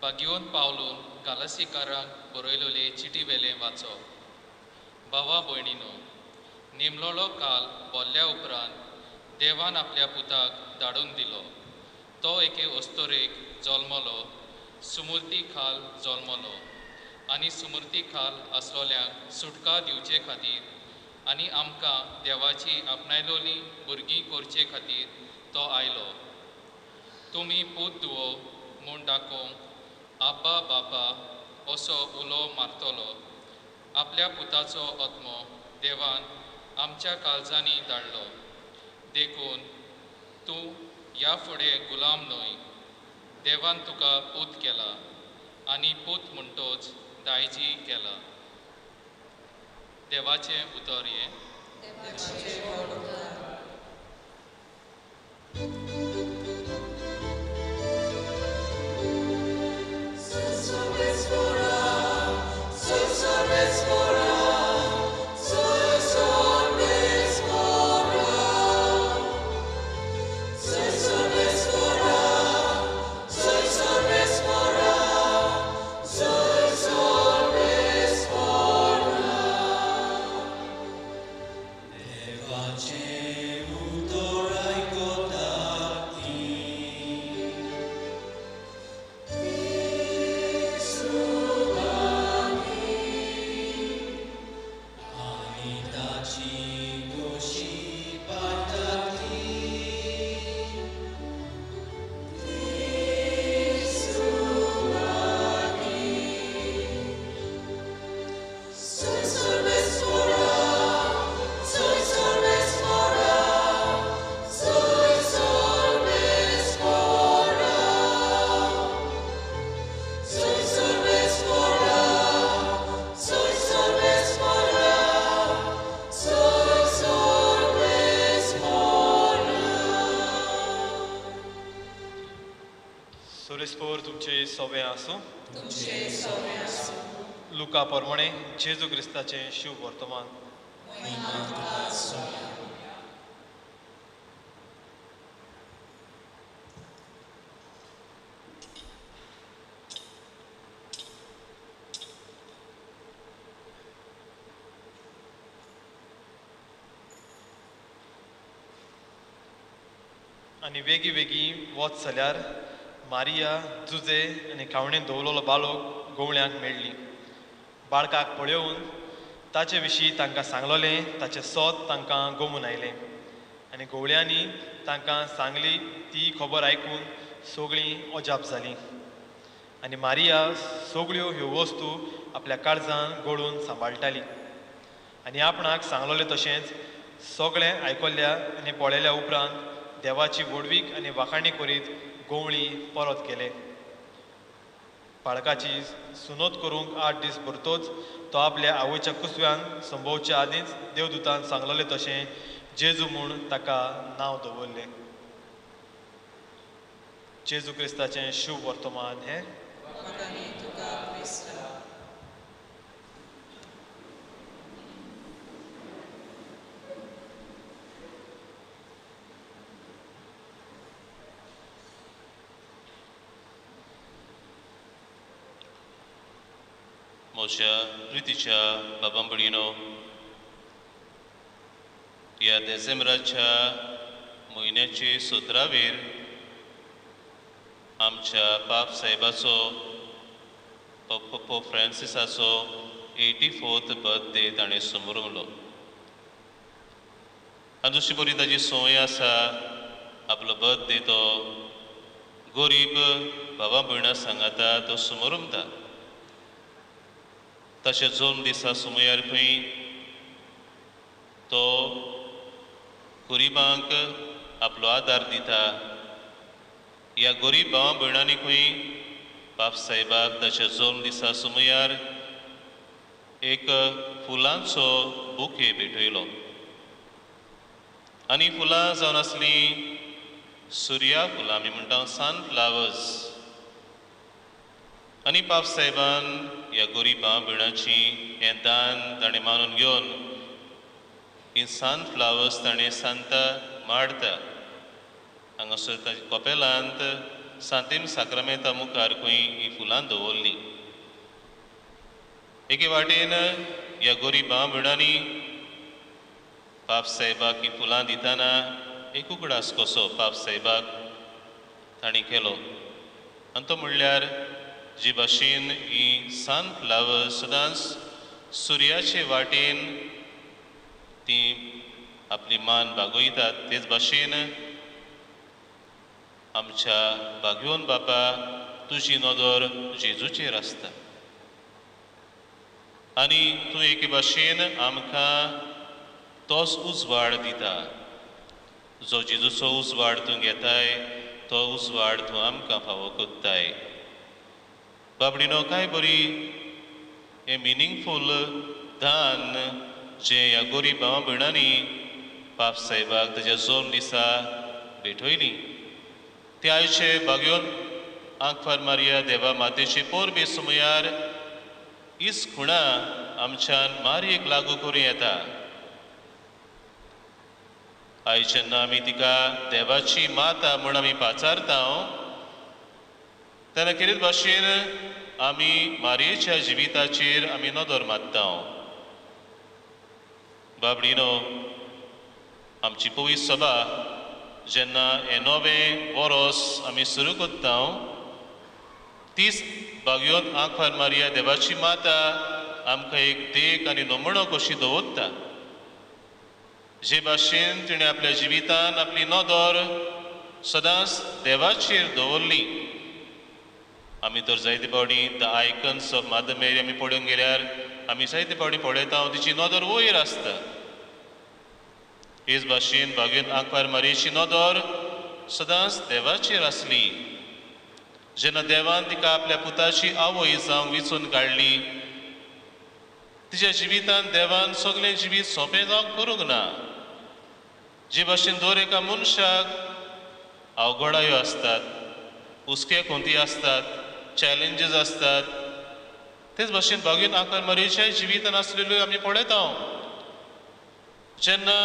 भाग्यवंत पावलून गालासीकारांक बरयलोले चिटी वेलें वाचो. भावा भयणीनो, नेमलोलो काल बोल्ल्या उपरांत देवान आपल्या पुताक धाडून दिलो. तो एके अस्तोरेक जल्मलो, सुमुर्ती खाल जल्मलो आनी सुमुर्ती खाल आसलोल्यांक सुटका दिवचे खातीर आनी आमकां देवाची आपणायलोली भुरगीं करचे खातीर तो आयलो. तुमी पूत धुवो म्हूण दाखोवंक आब्बा बापा असो उलो मारतलो. आपल्या पुताचो आत्मो देवान आमच्या काळजांनी धाडलो. देखून तूं ह्या फुडें गुलाम न्हय, देवान तुका पूत केला आनी पूत म्हणटोच दायजी केला. देवाचें उतर हें. लुका प्रमाणे जेजू क्रिस्ताचें शुभ वर्तमान. आनी वेगीं वेगीं वच जाल्यार मारिया जुजे आनी खावणेन दवरलेलो बालोक गवळ्यांक मेळ्ळी. बाळकाक पळोवन ताचे विशीं तांकां सांगलोलें ताचें सोद तांकां गोमून आयलें आनी गवळ्यांनी तांकां सांगली ती खबर आयकून सगळीं अजाप जालीं. आनी मारिया सगळ्यो ह्यो वस्तू आपल्या काळजान गोळून सांबाळटाली आनी आपणाक सांगलोलें तशेंच सगळें आयकल्ल्या आनी पळयल्या उपरांत देवाची व्हडवीक आनी वाखाणी करीत गवळी परत गेले. बाळकाची सुनोत करूंक 8 दीस भरतोच तो आपल्या आवयच्या कुसव्यान संभोवच्या आदींच देवदूतान सांगलोलें तशें जेजू म्हूण ताका नांव दवरलें. जेजू क्रिस्ताचें शुभ वर्तमान हें. म्हज्या प्रितीच्या बाबा भयणीनो, ह्या देसेंब्राच्या म्हयन्याचे 17वेर आमच्या पाप साहेबाचो पोप फ्रांसिसाचो 84th birthday ताणें समरवलो. आनी दुसरी बरी ताजी संवय आसा, आपलो बर्थडे तो गरीब बाबा भयणां सांगाता तो समरमता. तशें जल्म दिसा सुमयार खंय तो गरिबांक आपलो आदार दिता. ह्या गरीब भावा भयणांनी खंय बाप साहेबाक ताच्या जल्म दिसा सुमयार एक फुलांचो बुके भेटयलो आनी फुलां जावन आसलीं सुर्या फुलां, आमी म्हणटा सनफ्लावर्स. आनी पाप साहेबान ह्या गरीब भावा भयणांची हें दान ताणें मानून घेवन ही सनफ्लावर्स ताणें सांता माडता हांगासर ताच्या कपेलांत सांतीम साक्रामेंता मुखार खंय ही फुलां दवरलीं. एके वाटेन ह्या गरीब भावा भयणांनी पाप साहेबाक ही फुलां दितना एक उगडास कसो पाप साहेबाक तांणी केलो आनी तो म्हणल्यार जे भाशेन ही सनफ्लावर्स सदांच सुर्याचे वाटेन ती आपली मान बागयतात, तेच भाशेन आमच्या बागयोन बापा तुजी नदर जेजूचेर आसता आनी तूं एके भाशेन आमकां तोच उजवाड दिता. जो जेजूचो उजवाड तूं घेताय तो उजवाड तूं आमकां फावो कोत्ताय. बाबडीनो काय बरी हें मिनींगफूल दान जें ह्या गरीब भावा भयणांनी पाप साहेबाक ताच्या जल्म दिसा भेटयली. ते आयचे बागयोन आंकवार मारिया देवा मातेचे पोरबे सुमयार हीच खुणा आमच्यान मारयेक लागू करूं येता. आयज जेन्ना आमी तिका देवाची माता म्हूण आमी पाचारता तेन्ना खेरीत भाशेन आमी मारयेच्या जिविताचेर आमी नदर मारता. बाबडीनो, आमची पवित्र सभा जेन्ना हें नवें वरोस आमी सुरू करता तीच बागयोन आंकवार मारिया देवाची माता आमकां एक देख आनी नमुनो कशी दवरता. जे भाशेन तिणें आपल्या जिवितान आपली नदर सदांच देवाचेर दवरली. आमी तर जायते फावटी the icons of mother Mary आमी पळोवंक गेल्यार आमी जायते फावटी पळयता तिची नदर वयर आसता. हेच भाशेन बागयोन आंकवार मारयेची नदर सदांच देवाचेर आसली. जेन्ना देवान तिका आपल्या पुताची आवय जावंक विचून काडली तिच्या जिवितान देवान सगळें जिवीत सोंपें जावंक करूंक ना. जे भाशेन दर एका मनशाक अवघडायो आसतात, हुस्के खोंती आसतात, चॅलेंजीस आसतात, तेच भाशेन बागयोन आंकवार मारयेच्या जिवितान आसलेल्यो आमी पळयता. जेन्ना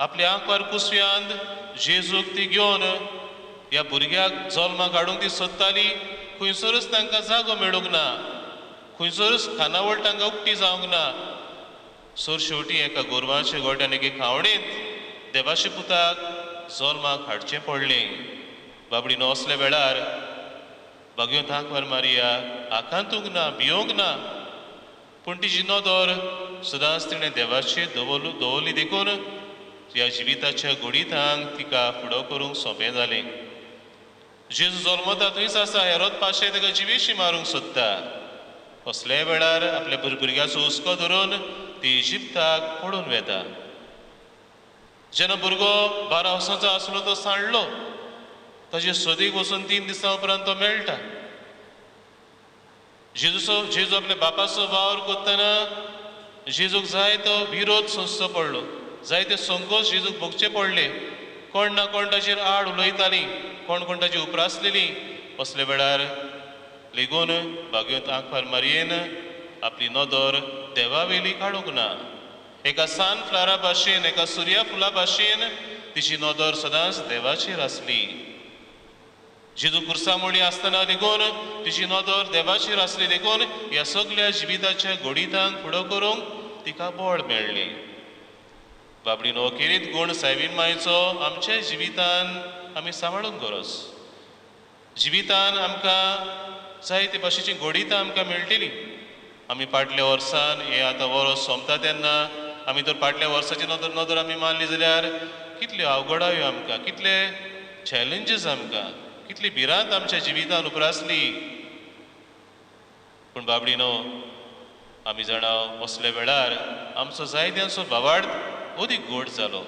आपल्या आंकवार कुसव्यांत जेजूक ती घेवन ह्या भुरग्याक जल्माक हाडूंक ती सोदताली, खंयसरूच तांकां जागो मेळूंक ना, खंयसरूच खानावळ तांकां उक्ती जावंक ना. सर शेवटी एका गोरवांच्या गोट्यान एके खावणेंत देवाच्या पुताक जल्माक हाडचें पडलें. बाबडीनो, असल्या वेळार बागयोन आंकवार मारिया आकांतूंक ना, भियोंक ना, पूण तिची नदर सदांच तिणें देवाचेर दवरली देखून ह्या जिविताच्या घडितांक तिका फुडो करूंक सोंपें जालें. जेजू जल्मता थंयच आसा, हेरोद पाशे ताका जिवेशी मारूंक सोदता. असल्या वेळार आपल्या भुरग्याचो हुस्को धरून ती इजिप्ताक पळून वेता. जेन्ना भुरगो 12 वर्सांचो आसलो तो सांडलो, ताजे सोदीक वचून 3 दिसां उपरांत तो मेळटा. जेजू आपल्या बापाचो वावर करतना जेजूक जाय तो विरोध सोंसचो पडलो, जायते संकोच जेजूक भोगचे पडले. कोण ना कोण ताचेर आड उलयतालीं, कोण कोण ताची उप्रासलेली. असल्या वेळार लेगून बागयोन आंकवार मारयेन आपली नदर देवावेली काडूंक ना. एका सनफ्लावरा भाशेन, एका सुर्या फुला भाशेन तिची नदर सदांच देवाचेर आसली. जेजू कुर्सा मोडी आसतना देखून तिची नदर देवाचेर आसली देखून ह्या सगल्या जिविताच्या घडितांक फुडो करूंक तिका बळ मेळ्ळें. बाबडीनो, खेरीत गूण सायबीन मायचो आमच्या जिवितान आमी सांबाळूंक गरज. जिवितान आमकां जायते भाशेचीं घडितां आमकां मेळटलीं. आमी फाटल्या वर्सान हें आतां वरोस सोंपता तेन्ना आमी तर फाटल्या वर्साची नदर आमी मारली जाल्यार कितल्यो अवघडायो आमकां, कितले चॅलेंजीस आमकां, कितली भिरांत आमच्या जिवितान उप्रासली. पूण बाबडीनो, आमी जाणा असल्या वेळार आमचो जायत्यांचो भावार्थ अदीक गोड जालो.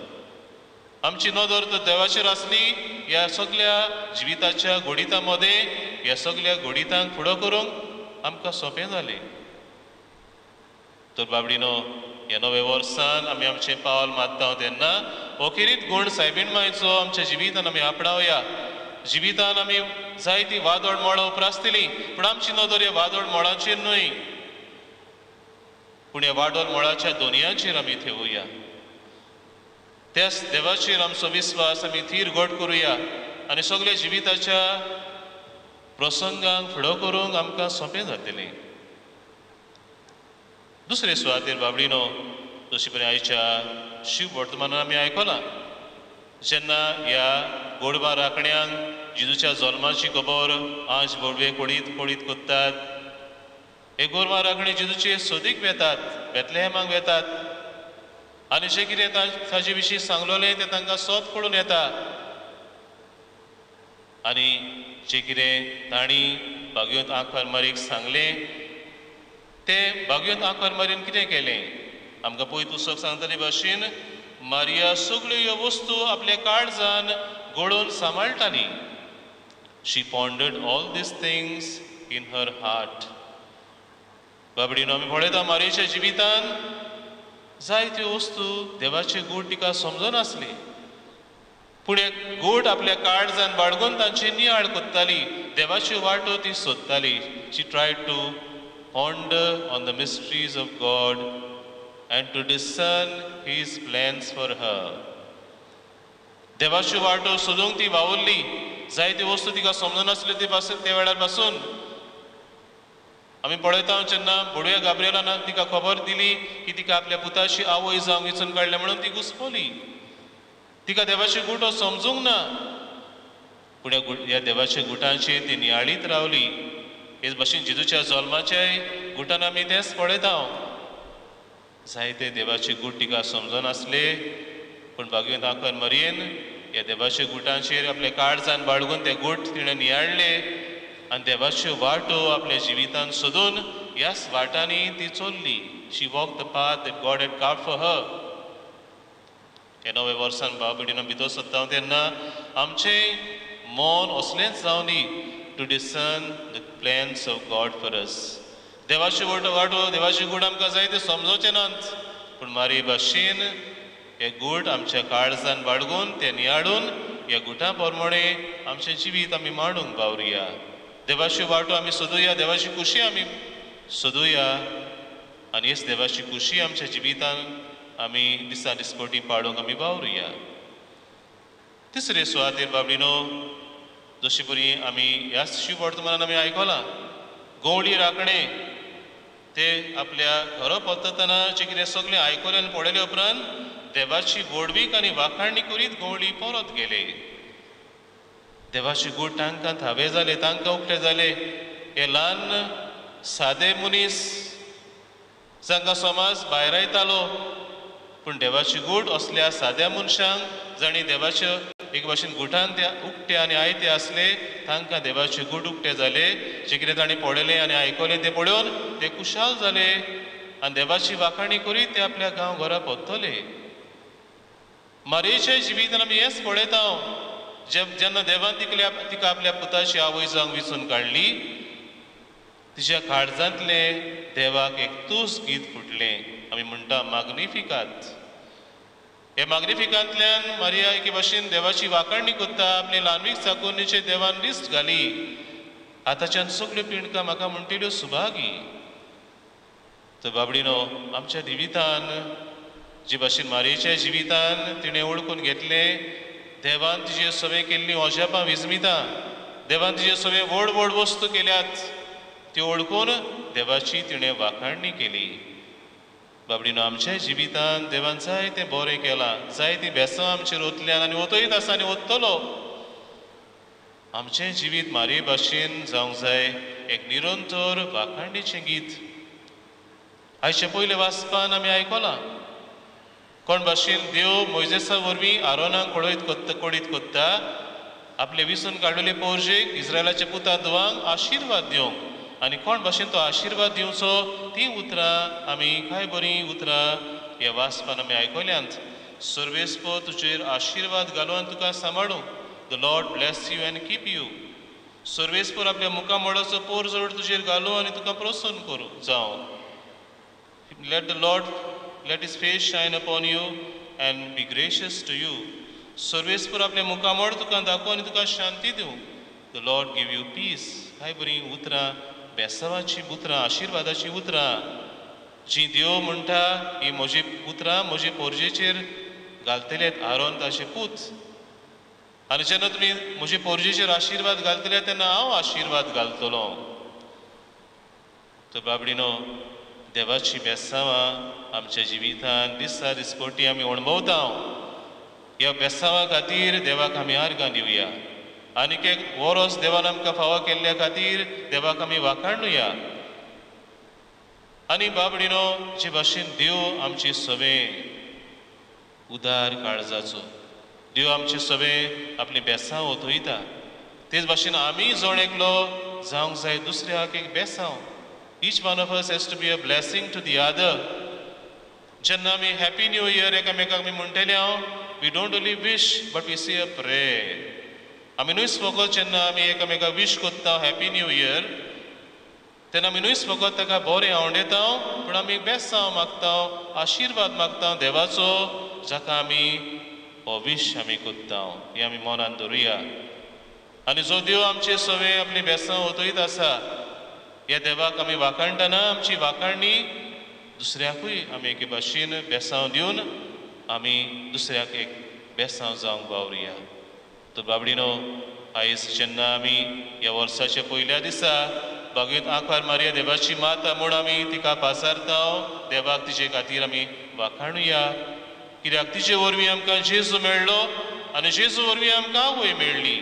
आमची नदर तर देवाचेर आसली ह्या सगल्या जिविताच्या घडितां मदें ह्या सगल्या घडितांक फुडो करूंक आमकां सोंपें जालें. तर बाबडीनो ह्या नव्या वर्सान आमी आमचें पावल मारता तेन्ना अखेरीत गूण सायबीण मायचो आमच्या जिवितान आमी आपणावया. जिवितान आमी जायतीं वादळ मळां उप्रासतलीं पूण आमची नदर ह्या वादळ मळांचेर न्हय पूण ह्या वादळ मळाच्या दोनयांचेर आमी थेवया. त्याच देवाचेर आमचो विस्वास आमी थीर घट करुया आनी सगल्या जिविताच्या प्रसंगांक फुडो करूंक आमकां सोंपें जातलें. दुसरे सुवातेर बाबडीनो जशी पळय आयच्या शिव वर्तमानान आमी आयकलां जेन्ना ह्या गोडवा राखण्यांक जेजूच्या जल्माची खबर आज बोडवे कोडीत कोडीत कोत्तात हे गोरवां राखणे जेजूचे सोदीक वेतात बेतलेहेमाक वेतात आनी जें कितें ताजे विशीं सांगलोलें तें तांकां सोद पडून येता आनी जें कितें तांणी बागयोत आंकवार मारीक सांगलें तें बागयोत आंकवार मारीन कितें केलें आमकां पयत पुस्तक सांगतले भाशेन मारिया सगळ्यो ह्यो वस्तू आपल्या काळजान गोळोवन सांबाळटाली. She pondered all these things in her heart. बाबडीनो आमी पळयता मारियेच्या जिवितान जायत्यो वस्तू देवाचे गूट तिका समजनासले पूण एक गूट आपल्या काळजान बाळगून तांची नियाळ कोत्ताली देवाच्यो वाटो ती सोदताली. She tried to ponder on the mysteries of God and to discern his plans for her. देवाच्यो वाटो सोदूंक ती वावुरली. जायत्यो वस्तू तिका समजनासल्यो ते वेळार पासून आमी पळयता जेन्ना बोडव्या गाब्रिएलान तिका खबर दिली की तिका आपल्या पुताची आवय जावंक विचून काडल्या म्हणून ती घुसपली. तिका देवाचे गुटो समजूंक ना पूण ह्या देवाच्या गुटांचेर ती नियाळीत रावली. हेच भाशेन जेजूच्या जल्माच्याय गुटान आमी तेंच पळयता. जायते देवाचे गूट तिका समजनासले पूण बागेंत आंकवार मरयेन ह्या देवाच्या गुटांचेर आपल्या काळजान बाळगून ते गूट तिणें नियाळ्ळे आनी देवाच्यो वाटो आपल्या जिवितान सोदून ह्याच वाटांनी ती चल्ली. She walk the path that God had carved for her. ह्या नव्या वर्सान भाव भयणीनो भितर सरता तेन्ना आमचें मन असलेंच जावनी to discern the plans of God for us. देवाच्यो वाटो देवाचे गूट आमकां जाय ते समजोचे नात पूण मारी भाशेन हे गूट आमच्या काळजान बाळगून ते नियाळून ह्या गुटां प्रमाणे आमचें जिवीत आमी मांडूंक पावरुया. देवाच्यो वाटो आमी सोदुया देवाची खुशी आमी सोदुया आनी हेच देवाची खुशी आमच्या जिवितान आमी दिसा दिसपटी पाडूंक आमी वावरुया. तिसरे सुवातेर बाबडीनो जशी बरी आमी ह्याच शिव वर्तमानान आमी आयकलां गवळी राखणे ते आपल्या घरा परततना जें कितें सगळें आयकलें आनी पळयले उपरांत देवाची व्हडवीक आनी वाखाणणी करीत गवळी परत गेले. देवाची गूट तांकां थावे जाले तांकां उकते जाले. हे ल्हान सादे मनीस जांकां समाज भायरायतालो पूण देवाची गूट असल्या साद्या मनशांक जांणी देवाच्यो एक भाशेन गुटान ते उकते आनी आयते आसले तांकां देवाचे गूट उकते जाले. जे कितें तांणी पळयलें आनी आयकलें तें पळोवन ते खुशाल जाले आनी देवाची वाखाणी करीत ते आपल्या गांव घरा परतले. मारयेच्या जिवितान आमी हेंच पळयता जेन्ना देवान तिका आपल्या पुताची आवय जावंक विचून काडली तिच्या काळजांतलें देवाक एक तूस गीत फुटलें. आमी म्हणटा माग्निफिकात. हे माग्निफिकांतल्यान मारिया एके भाशेन देवाची वाखाणणी करता आपले ल्हानवीक चाकोरणीचे देवान रिस्ट घाली. आतांच्यान सगल्यो पिंडकां म्हाका म्हणटल्यो सुभागी. तर बाबडीनो आमच्या जिवितान जे भाशेन मारयेच्या जिवितान तिणें वळखून घेतलें देवान तिजे सगळें केल्लीं अजापां विजमितां देवान तिजे सगळें व्हड व्हड वस्तू केल्यात त्यो वळखून देवाची तिणें वाखाणणी केली. बाबडीनो आमच्या जिवितान देवान जायतें बरें केलां जायतीं बेसां आमचेर ओतल्यान आनी ओतयत आसा आनी ओततलो. आमचें जिवीत मारये भाशेन जावंक जाय एक निरंतर वाखाणणीचें गीत. आयचे पयले वाचपान आमी आयकलां कोण भाशेन देव मोयजेसा वरवीं आरोनाक कोडीत कोत्ता आपले विसून काडलेले पोरजेक इस्रायलाच्या पुता धुवांक आशिर्वाद दिवंक आनी कोण भाशेन तो आशिर्वाद दिवचो ती उतरां आमी कांय बरीं उतरां ह्या वाचपान आमी आयकल्यांत. सर्वेस्पो तुजेर आशिर्वाद घालून आनी तुका सांबाळूं. The Lord bless you and keep you. सर्वेस्पोर आपल्या मुखामळाचो पोर जोड तुजेर घालूं आनी तुका प्रसन्न करूं जावं. Let the Lord let his face shine upon you and be gracious to you. सर्वेस्पोर आपल्या मुखामळ तुका दाखोवं आनी तुका शांती दिवं. The Lord give you peace. काय बरीं उतरां, बेसावाचीं उतरां, आशिर्वादाचीं उतरां जीं देव म्हणटा ही म्हजी उतरां म्हजे पोरजेचेर घालतले आरोन ताचे पूत. आनी जेन्ना तुमी म्हजे पोरजेचेर आशिर्वाद घालतले तेन्ना हांव आशिर्वाद घालतलो. तर बाबडीनो, देवाची बेसांवां आमच्या जिवितान दिसा दिसपटी आमी अणभवता. ह्या बेसांवां खातीर देवाक आमी आर्गां दिवया आनीक एक वरोस देवान आमकां फावो केल्ल्या खातीर देवाक आमी वाखाणुया. आनी बाबडीनो, जे भाशेन देव आमचे सवे उदार काळजाचो, देव आमचे सवे आपली बेसांव ओतयता, तेच भाशेन आमी जण एकलो जावंक जाय दुसऱ्याक एक बेसांव. Each one of us has to be a blessing to the other. जेन्ना आमी हॅपी न्यू इयर एकामेकाक आमी म्हणटले हांव, we don't only wish but we say a prayer. आमी न्हूच फकत जेन्ना आमी एकामेकाक विश करता हॅपी न्यू इयर तेन्ना आमी न्हूच फकत ताका बरें आवडयता, पूण आमी बेसांव मागता, आशिर्वाद मागता देवाचो, जाका आमी हो विश आमी करता. हें आमी मनान धरुया. आनी जो देव आमचे सवे आपली बेसां ओतयत आसा ह्या देवाक आमी वाखाणटना आमची वाखाणणी दुसऱ्याकूय आमी एके भाशेन बेसांव दिवन आमी दुसऱ्याक एक बेसांव जावंक वावरुया. तर बाबडीनो, आयज जेन्ना आमी ह्या वर्साच्या पयल्या दिसा बागेंत आंकवार मारया देवाची माता म्हूण आमी तिका पासारता, देवाक तिचे खातीर आमी वाखाणुया, कित्याक तिचे वरवीं आमकां जेजू मेळ्ळो आनी जेजू वरवीं आमकां आवय मेळ्ळी.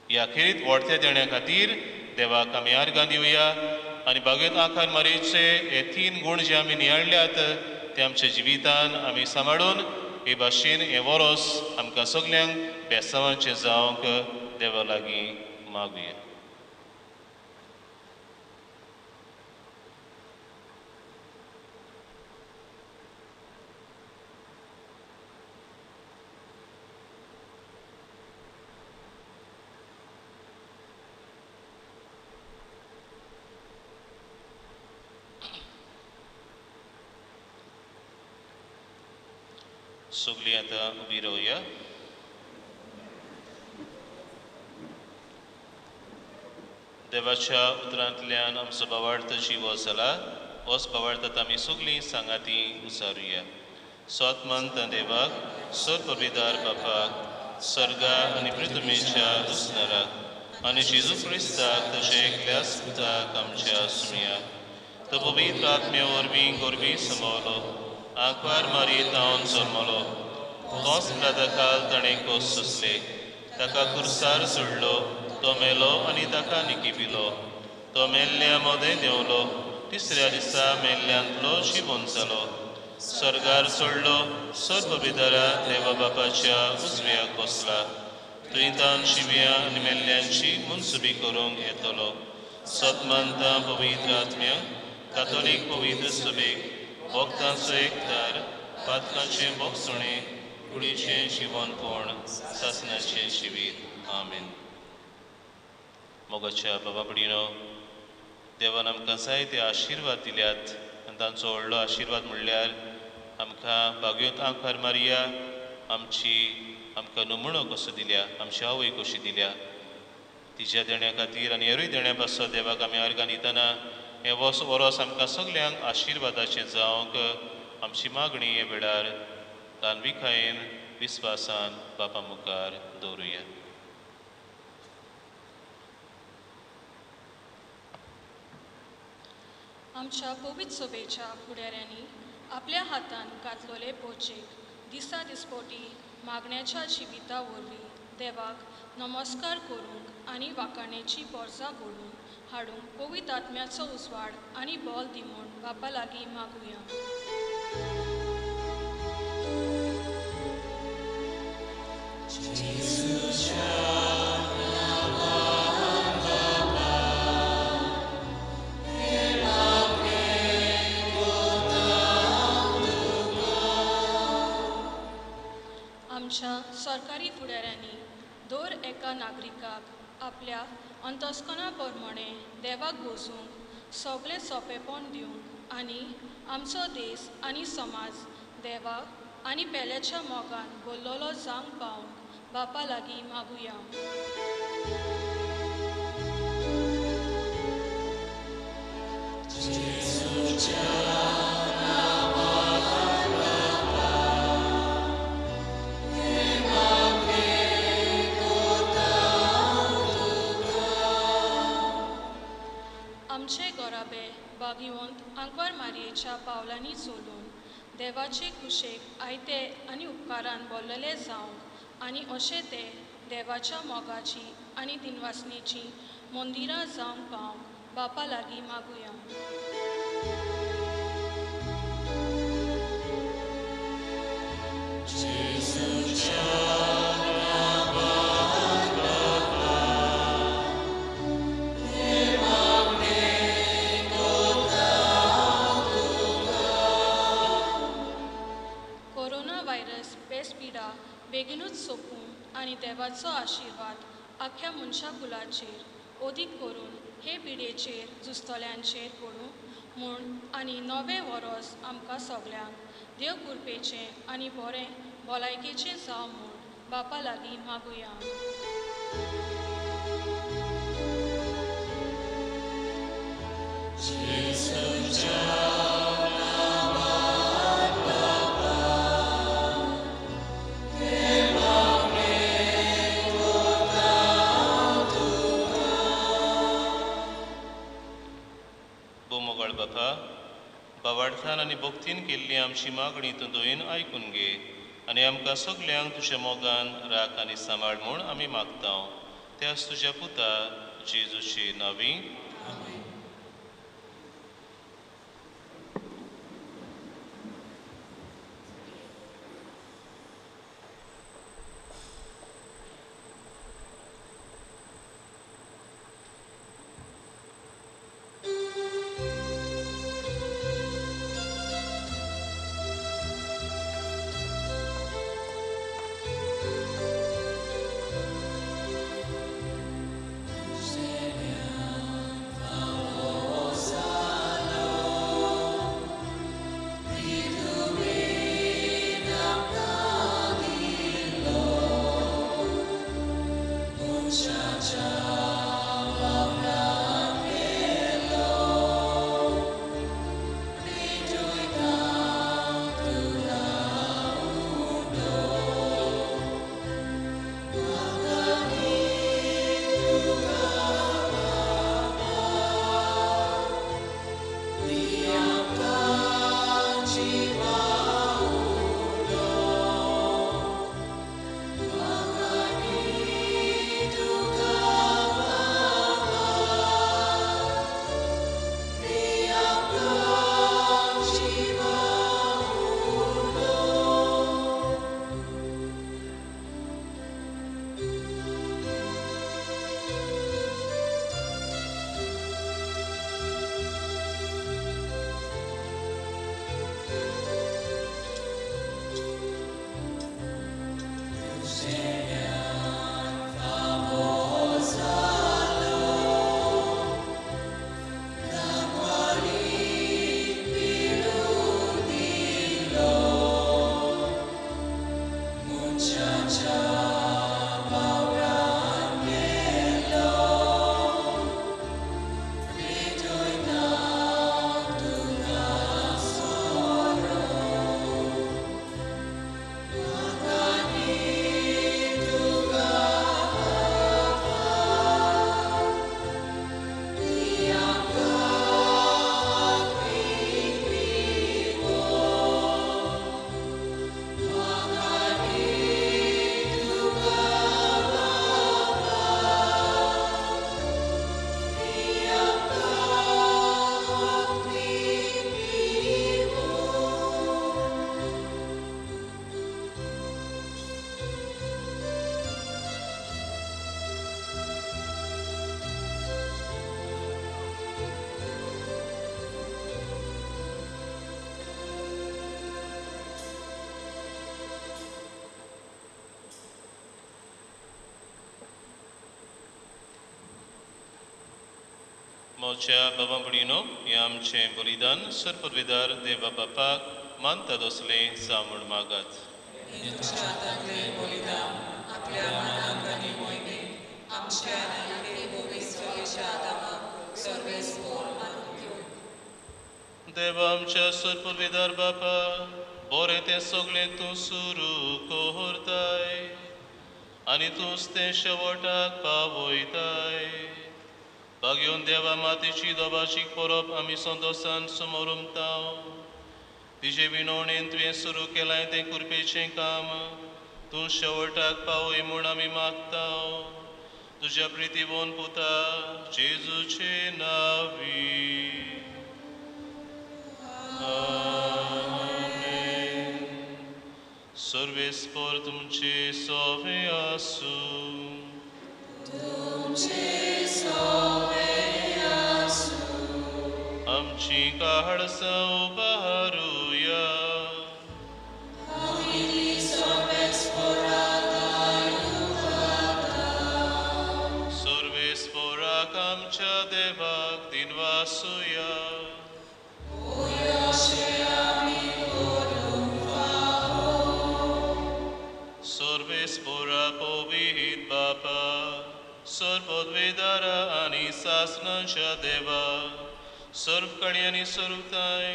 ह्या खेरीत वडत्या देण्या खातीर देवाक आमी आर्गां दिवया. आनी बागेंत आंकवार मारयेचे हे तीन गूण जे आमी नियाळ्ळ्यात ते आमच्या जिवितान आमी सांबाळून हे भाशेन हें वरोस आमकां सगल्यांक बेसांवाचें जावंक देवा लागीं मागुया. सगळीं आतां उबी रावया. देवाच्या उतरांतल्यान आमचो भावार्थ जिवो जाला, होच भावार्थ आमी सगळीं सांगाती उचारुया. सोत मानता देवाक, सर पविदार बापाक, सर्गा आनी पृथ्वीच्या रुसणाराक आनी जेजू क्रिस्ताक तशें एकल्याच पुताक आमच्या सुमयाक, तो पवित्र आत्म्या वरवीं गोरवी समवलो, आंकवार मारयेंत हांव जल्मलो, तोच काल ताणें कोस सोंसले, ताका कुर्सार सोडलो, तो मेलो आनी ताका निकिपिलो, तो मेल्ल्या मदें देंवलो, तिसऱ्या दिसा मेल्ल्यांतलो जिवोन जालो, सर्गार सोडलो, सर्वबिदारा देवा बापाच्या उजव्याक बसला, थंय तान शिव्या आनी मेल्ल्यांची मनसुबी करूंक येतलो. सत मानता पवित्र आत्म्याक, कातोलीक पवित्र सभेक, भक्तांचो एकतार, पातकांचें भोगसणें, कुडीचें जिवनपण, सासणाचें जिवीत. आमेन. मोगाच्या बाबा भयणीनो, देवान आमकां जायते आशिर्वाद दिल्यात आनी तांचो व्हडलो आशिर्वाद म्हणल्यार आमकां बागेंत आंकवार मारया आमची आमकां नमुणो कसो दिल्या, आमची आवय कशी दिल्या. तिच्या देण्या खातीर आनी हेरूय देण्या पासत देवाक आमी आर्गां दितना हें वरोस आमकां सगल्यांक आशिर्वादाचें जावंक आमची मागणी हे वेळार तानविकायेन विस्वासान बापा मुखार दवरुया. आमच्या पवित्र सभेच्या फुडाऱ्यांनी आपल्या हातान घातलेले पोचेक दिसा दिसपोटी मागण्याच्या जिविता वरवीं देवाक नमस्कार करूंक आनी वाखाणेची पोरसां घडून हाडूंक पवित्र आत्म्याचो उजवाड आनी बल दी म्हूण बापा लागीं मागुया. आमच्या सरकारी फुडाऱ्यांनी दर एका नागरिकाक आपल्या अंतस्कना प्रमाणे देवाक गोजूंक सगळें सोंपेपण दिवंक आनी आमचो देश आनी समाज देवाक आनी पेल्याच्या मोगान बोल्लोलो जावंक पावंक बापा लागीं मागुया. आमचे गोराबे बागिवंत आंकवार मारयेच्या पावलांनी चलून देवाचे कुशेक आयते आनी उपकारान बोल्लले जावंक आनी अशें ते देवाच्या मोगाची आनी दिनवासनेची मंदिरां जावंक पावंक बापा लागीं मागुया. कोरोना व्हायरस पेस पिडा बेगीनूच सोंपूं आनी देवाचो आशिर्वाद आख्या मनशा कुलाचेर अदीक करून हे पिडेचेर झुजतल्यांचेर पडूं म्हूण आनी नवें वरोस आमकां सगल्यांक देव कृपेचें आनी बरें भलायकेचें जावं म्हूण बापा लागीं मागुया. बापा, बावार्थान आनी भक्तीन केल्ली आमची मागणी तूं दोयेन आयकून घे आनी आमकां सगल्यांक तुज्या मोगान राख आनी सांबाळ म्हूण आमी मागता. त्याच तुज्या पुता जेजूचे नांवी. Seigneur. मोच्या बाबा भयणीनो, हें आमचें बलिदान सरपदवेदार देवा बापाक मानता तसलें जावं म्हूण मागात. देवा आमच्या सरपदवेदार बापा, बरें तें सगळें तूं सुरू करताय आनी तूंच तें शेवटाक पावयताय. भाग्योन देवा मातेची दोबाशीक परब आमी संतोसान समोर उमताव. तिजे विनवणेन तुवें सुरू केलां तें कृपेचें काम तूं शेवटाक पावय म्हूण आमी मागताव. तुज्या प्रितीवन पुता जेजूचे नांवी आमेन. सर्वेस्पर तुमचे सोवे आसूं. तुमचे सोवे आसूं. आमची काळसां उबारुया. सर्वेस्पराक आमच्या देवाक दिनवासुया. सर्वेस्परा पवित्र बापा, सर्वपदवेदारा आनी सासनाच्या देवा, सर्व कडी आनी सर्वताय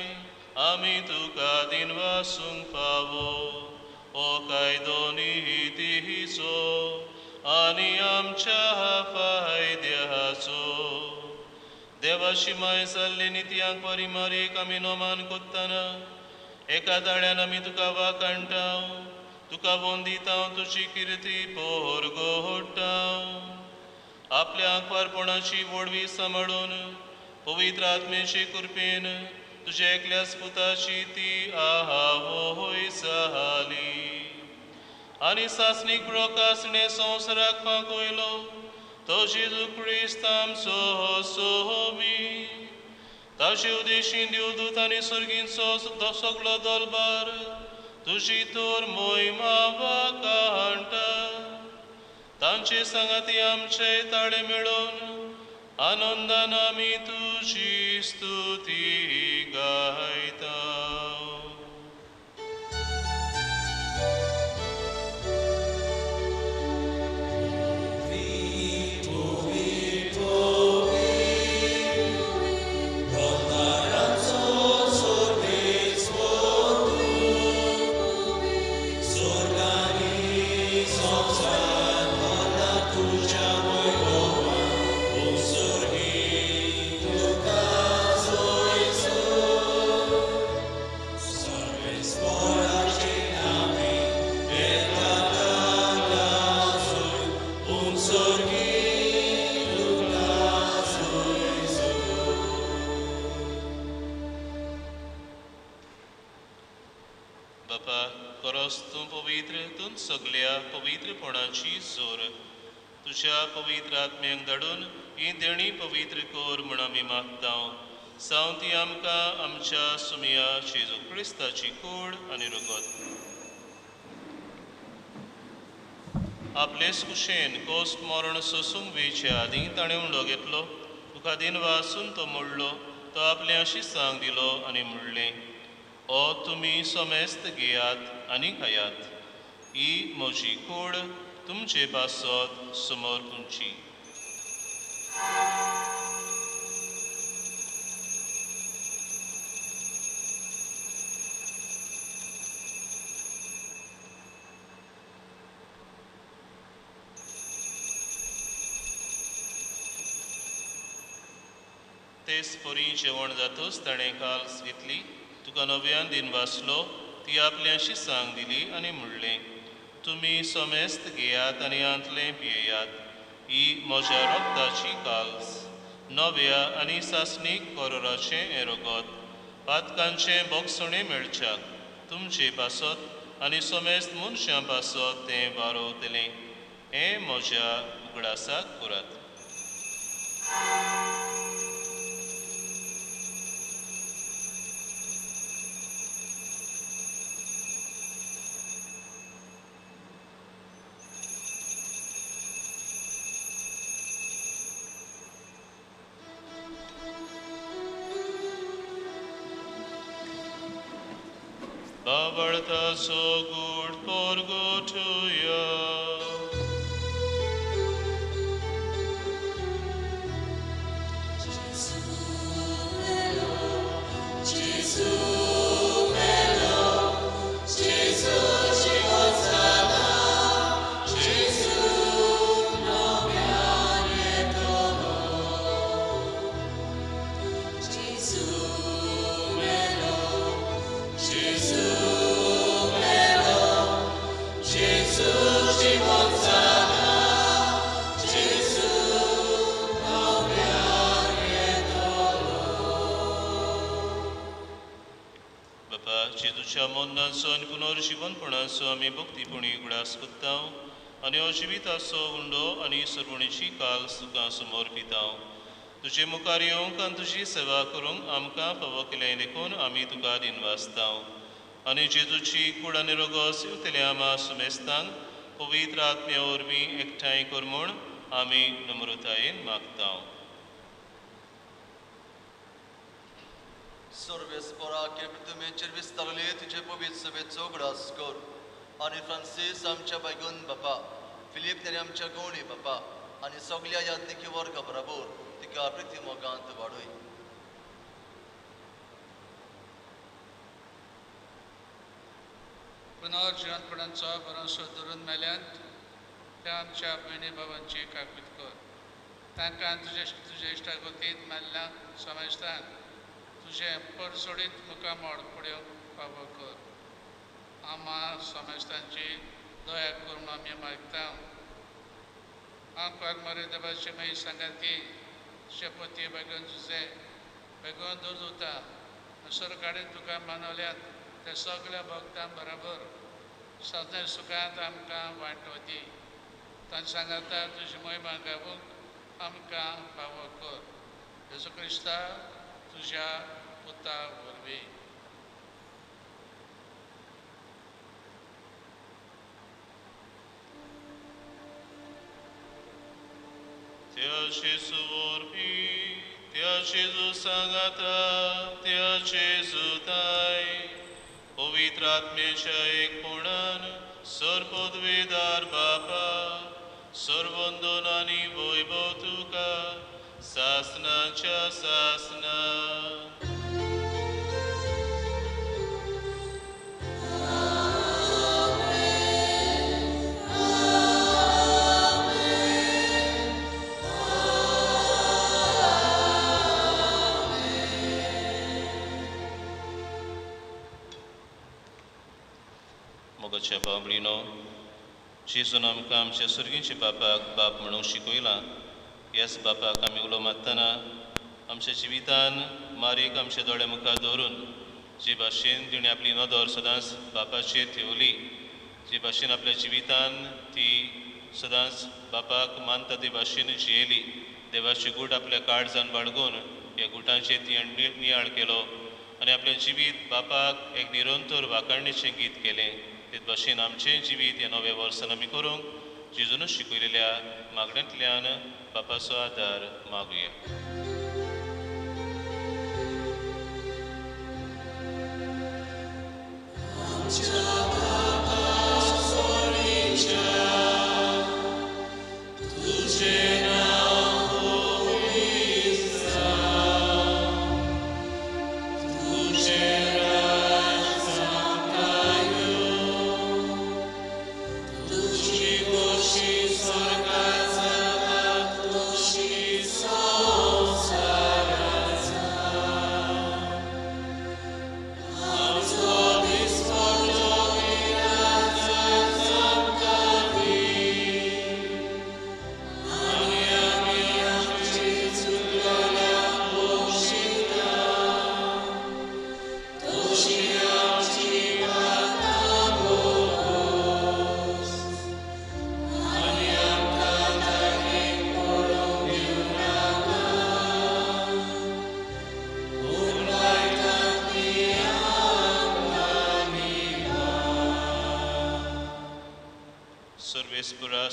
आमी तुका दिनवासूंक फावो. ओ कायदो नितीचो आनी आमच्या फायद्याचो. देवाशी माय जाल्ले नितयांक परिमारेक आमी नोमान कोत्ताना एका ताळ्यान आमी तुका वाकाणटाव, तुका वंदिताव, तुजी किर्ती पोरगोटाव. आपल्या आंकवारपणाची व्हडवी सांबाळून पवित्र आत्म्याचे कृपेन तुज्या एकल्याच पुताची ती आवय जाली आनी सासणीक प्रकासणे संवसाराक पावयलो तो जेजू क्रिस्त आमचो सोमी. ताचे उदेशीन देवदूत आनी सर्गींचो सगळो दलबार तुजी तर मोहिमा वाकाणटा. तांचे सांगाती आमचे ताळे मेळोवन आनंदान आमी तुजी स्तुती गायता. सगळ्या पवित्रपणाची जोर तुज्या पवित्र आत्म्यांक धाडून ही देणी पवित्र कर म्हूण आमी मागता. सावन ती आमकां आमच्या सुमया जेजू क्रिस्ताची कूड आनी रगत आपलेच कुशेन कोस्ट मरण सोसूंक वेचे आदीं ताणें उंडो घेतलो, तुका दिनवासून तो मोडलो, तो आपले अशी सांग दिलो आनी म्हणलें, ओ तुमी समेस्त घेयात आनी खायात, ही म्हजी कूड तुमचे पासत समोर तुमची. तेच परी जेवण जातूच ताणें काल्स घेतली, तुका नव्यान दिन वाचलो, ती आपल्याशी सांग दिली आनी म्हणलें, तुमी समेस्त घेयात आनी आंतलें पियेयात, ही म्हज्या रक्ताची काल्स, नव्या आनी सासणीक करोराचें हें रगत, पातकांचें बोगसणें मेळच्याक तुमचे पासत आनी समेस्त मनशां पासत तें वारोवतलें. हें म्हज्या उगडासाक करात. भावार्थाचो गूढ परगटुया. जेजूच्या मरणाचो आनी पुनर्जिवनपणाचो आमी भक्तीपणी उगडास करता आनी हो जिविताचो उंडो आनी सर्वणीची काल तुका समर्पिता. तुजे मुखार येवंक आनी तुजी सेवा करूंक आमकां फावो केलें देखून आमी तुका दिनवासता. आनी जेजूची कूड आनी रोगोस येवतल्या आमा सुमेस्तांक पवित्र आत्म्या वरवीं एकठांय कर म्हूण आमी नम्रतायेन मागता. सर्वेस्परा तुमेचेर विस्तारले तुजे पवित्र सभेचो उगडास कर आनी फ्रांसीस आमच्या बैगन बापा, फिलीप नेरी आमच्या गवणी बापा आनी सगल्या याज्ञिकी वर्गा बराबर तिका प्रिती मोगांत वाडय. पुनर्जिवनपणाचो भरोसो धरून मेल्यांत त्या आमच्या भयणी बाबांची काकूत कर. तांकां तुजे तुजे इश्टागतींत मेल्ल्या समजतांक तुजें परसोडीत मुखामळ पळोवंक फावो कर. आमा समजतांची दया करून आमी मागता. आमकां मरे देवाचे मागीर सांगाती शपती बेगून तुजें बेगून दूर उता सरकारीन तुका मानवल्यात ते सगळ्या भक्तां बराबर सदां सुखांत आमकां वांटो दी. तांचे सांगाता तुजी मोहिमा गावूंक आमकां फावो कर. जेजू क्रिस्ता तुज्या पुता वरवीं. त्या जेजू वरवीं, त्या जेजू सांगाता, त्या जेजूताय पवित्र आत्म्याच्या एकपणान सर्वपदवेदार बापा, सर्वंदन आनी वैभव तुका सासनाच्या सासना. मोगाच्या बाबडीनो, जेजून आमकां आमच्या सर्गींच्या बापाक बाप म्हणूंक शिकयलां. ह्याच बापाक आमी उलो मारतना आमच्या जिवितान मारीक आमच्या दोळ्या मुखार दवरून जे भाशेन तिणें आपली नदर सदांच बापाचेर ठेवली, जे भाशेन आपल्या जिवितान ती सदांच बापाक मानता ते भाशेन जियेली, देवाचे गूट आपल्या काळजान बाळगून ह्या गुटांचेर तिणें नियाळ केलो आनी आपलें जिवीत बापाक एक निरंतर वाखाणणेचें गीत केलें. ते भाशेन आमचें जिवीत ह्या नव्या वर्सान आमी करूंक जेजूनच शिकयलेल्या मागण्यांतल्यान बापाचो आदार मागुया.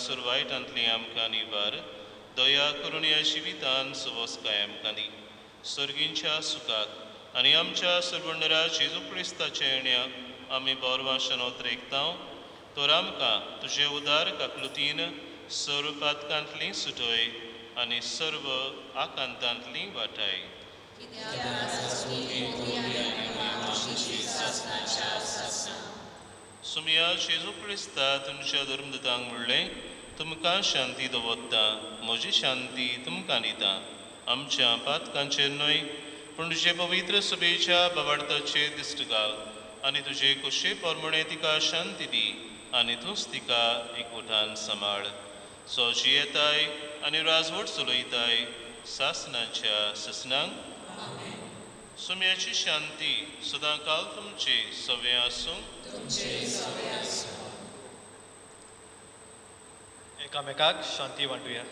सुरवायटांतली आमकां निवार दया करून ह्या जिवितान सुवस्काय आमकां दी. सर्गींच्या सुखाक आनी आमच्या सर्वंडरा जेजू क्रिस्ताच्या येण्याक आमी बोरवाशन ओतरेकतांव तर आमकां तुजे उदार काकलुतीन सर्व पातकांतली सुटय आनी सर्व आकांतांतली वाटाय. सुमया जेजू क्रिस्ता तुमच्या धर्मदूतांक म्हणलें, तुमकां शांती दवरता, म्हजी शांती तुमकां दिता. आमच्या पातकांचेर न्हय पूण तुजे पवित्र सभेच्या बाबार्थाचेर दिश्ट घाल आनी तुजे कुशे प्रमाणे तिका शांती दी आनी तूंच तिका एकवटान सांबाळ. सो जियेताय आनी राजवट चलयताय सासनाच्या ससनांक. सुम्याची शांती सदां काल तुमचे सवे आसूं. एकामेकाक शांती वांटुया.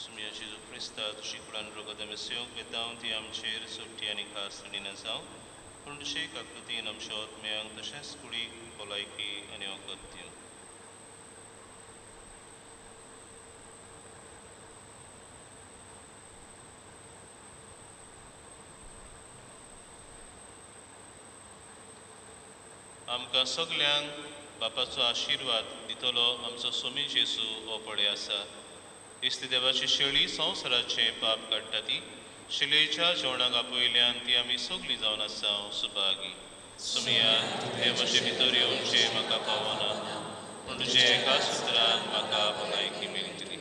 सुमया जेजू क्रिस्ता तुजी कुडान रोगद मेस्योक वेतांव ती आमचेर सुट्टी आनी खास दिना जावं पूण तुजे काकृतीन आमच्या आत्म्यांक तशेंच कुडीक भलायकी आनी वखद दिवं. आमकां सगल्यांक बापाचो आशिर्वाद दितलो आमचो सोमी जेजू हो पळय आसा. इस्ती देवाची शेळी संवसाराचें पाप काडटा ती शिलेच्या जेवणाक आपयल्यान ती आमी सगळीं जावन आसा सुभागी. सुमया हे म्हजे भितर येवचें म्हाका पावना पूण तुजे एका सुत्रान म्हाका भलायकी मेळटली.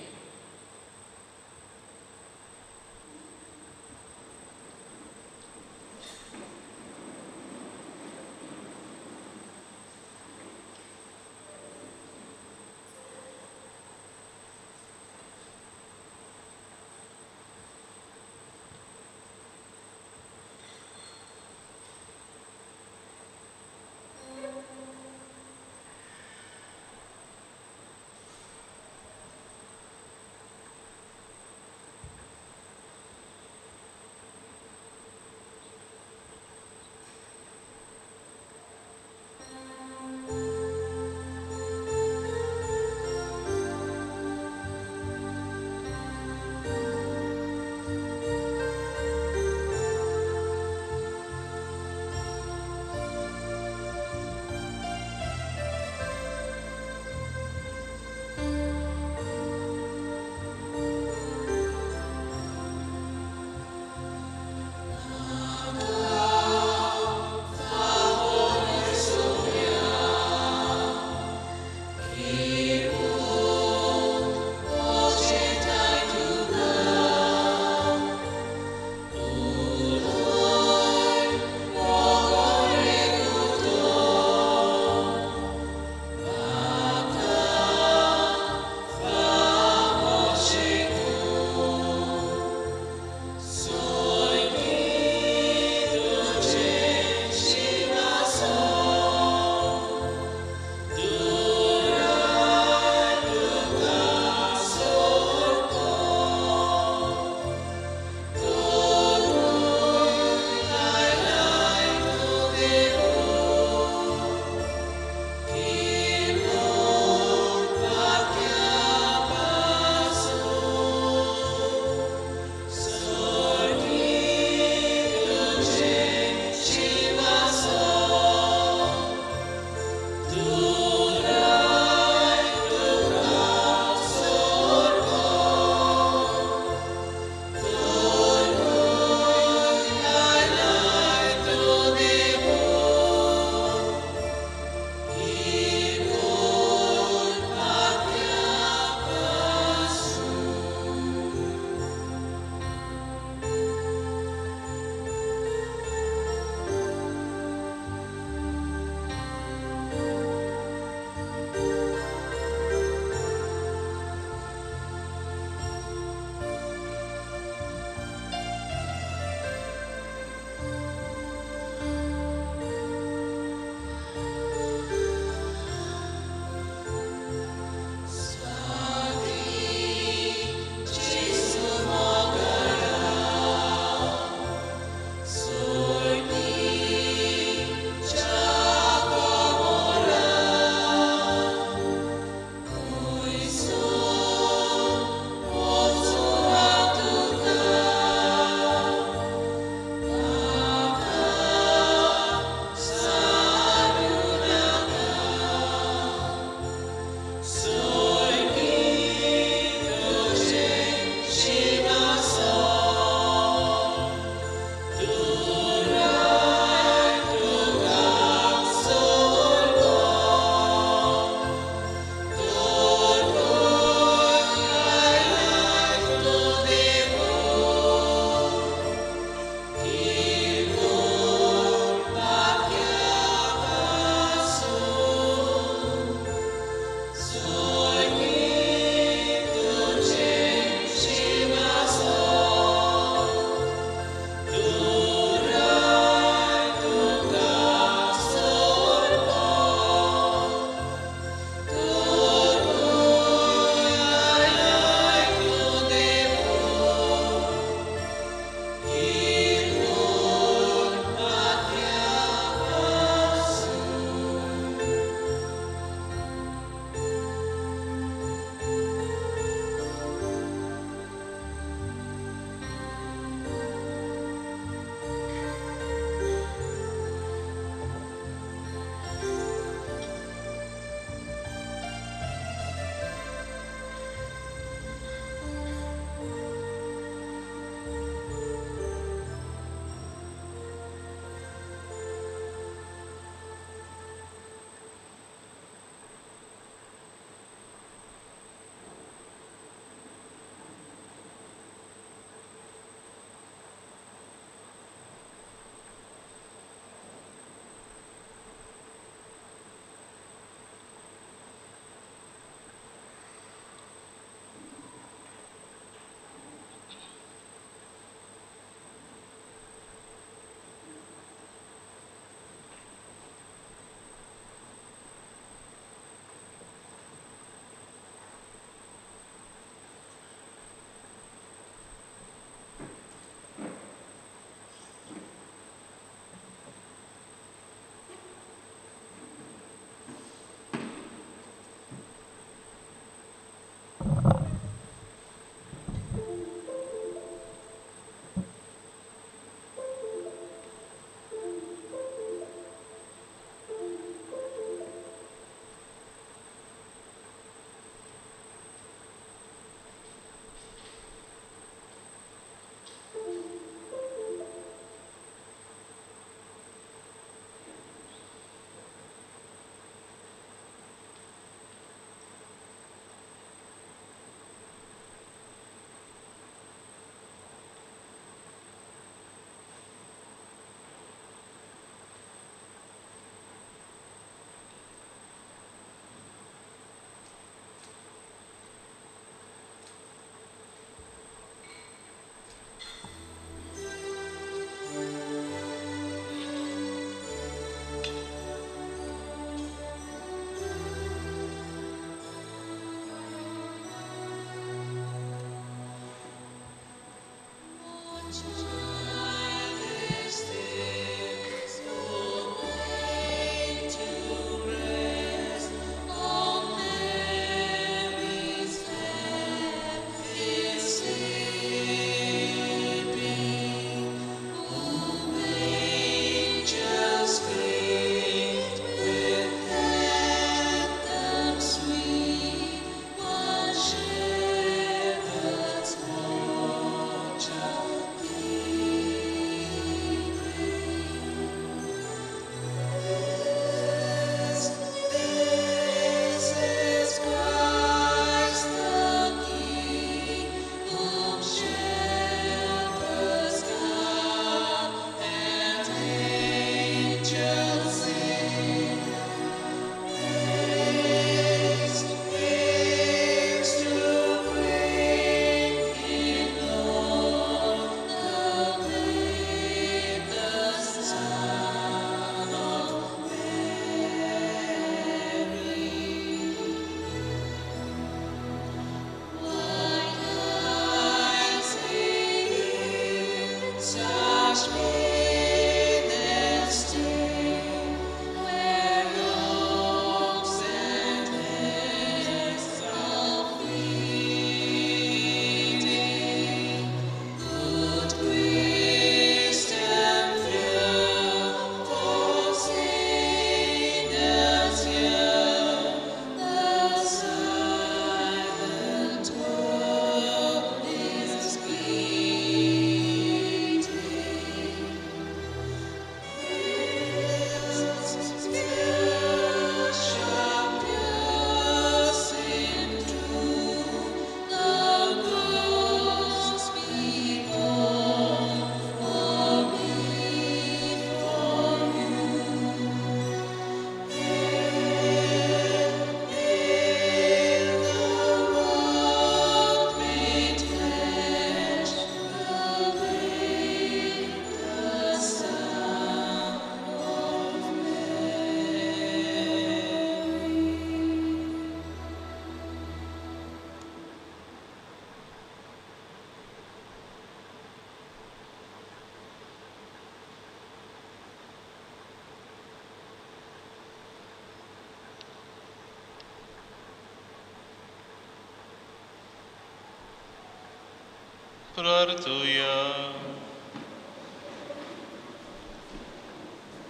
प्रार्थुया.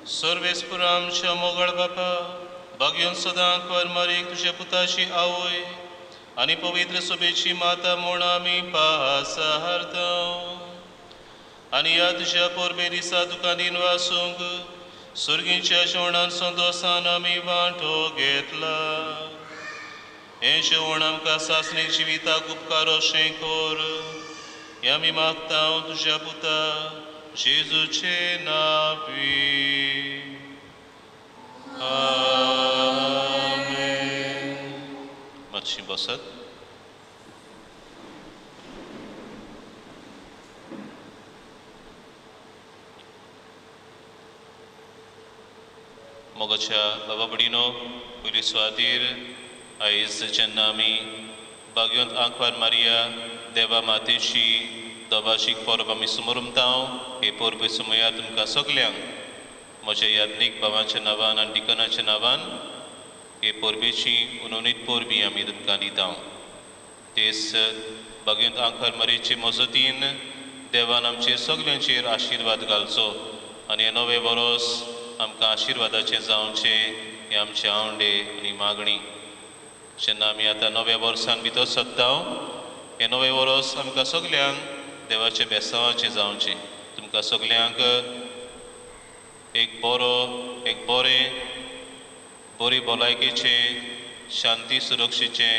सर्वेस्पुरा आमच्या मोगाळ बापा, भाग्योन सदां करमारीक तुज्या पुताची आवय आनी पवित्र सभेची माता म्हूण आमी पासारता आनी ह्या तुज्या परबे दिसा तुका दिनवासूंक सुर्गींच्या जेवणान संतोसान आमी वांटो घेतला. हें जेवण आमकां सासणी जिविताक उपकार अशें कर हें आमी मागता तुज्या पुता जेजूचे नांवी. आमेन. मातशी बसत. मोगाच्या बाबा भयणीनो, पयली सुवातीर आयज जेन्ना आमी बागयोंत आंकवार मारिया देवा मातेची दोबाशीक परब आमी सुमरुमता, हे परबे सुमया तुमकां सगल्यांक म्हज्या याज्ञीक बाबाच्या नांवान आनी डिकनाच्या नांवान हे परबेची उनोनीत परबी आमी तुमकां दिता. तेच बागयोंत आंकवार मारियेचे मजतीन देवान आमचेर सगल्यांचेर आशिर्वाद घालचो आनी हें नवें वरोस आमकां आशिर्वादाचें जावचें हें आमचें आवंडे आनी मागणी. जेन्ना आमी आतां नव्या वर्सान भितर सरता, हें नवें वरोस आमकां सगल्यांक देवाचें बेसांवाचें जावचें. तुमकां सगल्यांक एक बरो, एक बरें, बरी भलायकेचें, शांती सुरक्षेचें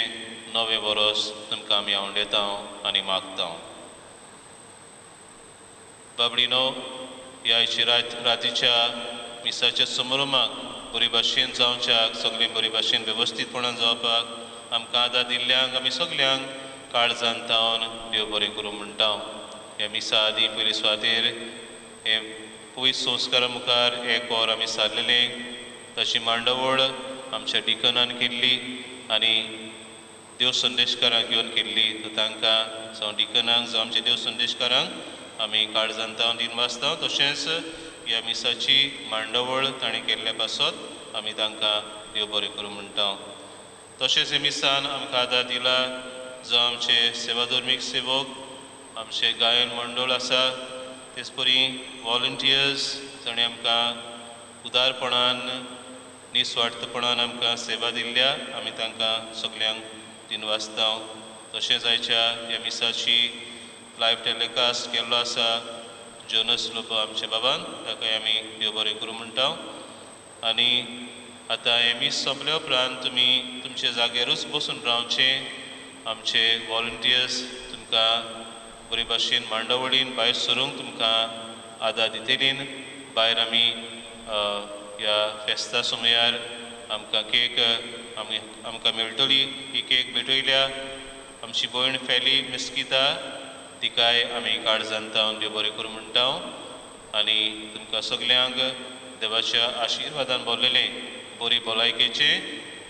नवें वरोस तुमकां आमी आवंडेता आनी मागता. बाबडीनो, ह्या आयच्या रातीच्या मिसाच्या समारंभाक बरी भाशेन जावच्याक, सगळें बरी भाशेन वेवस्थीतपणान जावपाक आमकां आदार दिल्ल्यांक आमी सगल्यांक काळजान तावन देव बरें करूं म्हणटा. ह्या मिसा आदीं पयले सुवातेर हे पयस संस्कारा मुखार एक वर आमी सारलेलें, ताची मांडावळ आमच्या डिकनान केल्ली आनी देव संदेशकारांक घेवन केल्ली. तर तांकां जावं डिकनांक जावं आमच्या देव संदेशकारांक आमी काळजान तावन दिनवासता. तशेंच ह्या मिसाची मांडावळ ताणें केल्ल्या पासत आमी तांकां देव बरें करूं म्हणटा. तशेंच हे मिसान आमकां आदार दिला जावं आमचे सेवाधर्मीक सेवक, आमचे गायन मंडळ आसा, तेच परी वॉलंटियर्स जाणें आमकां उदारपणान निस्वार्थपणान आमकां सेवा दिल्ल्या, आमी तांकां सगल्यांक दिनवासता. तशेंच आयच्या ह्या मिसाची लायव्ह टेलिकास्ट केल्लो आसा जोनस लोबो आमच्या बाबान, ताकाय आमी देव बरें करूं म्हणटा. आनी आतां हें मीस सोंपल्या उपरांत तुमी तुमच्या जाग्यारूच बसून रावचें. आमचे वॉलंटियर्स तुमकां बरे भाशेन मांडावळीन भायर सरूंक तुमकां आदार दितलीं. भायर आमी ह्या फेस्ता समयार आमकां केक आमी आमकां मेळटली, ही केक भेटयल्या आमची भयण फेली मिस्किता, तिकाय आमी काळजान तावन देव बरें करूं म्हणटा. आनी तुमकां सगल्यांक देवाच्या आशिर्वादान भरलेलें बरी भलायकेचें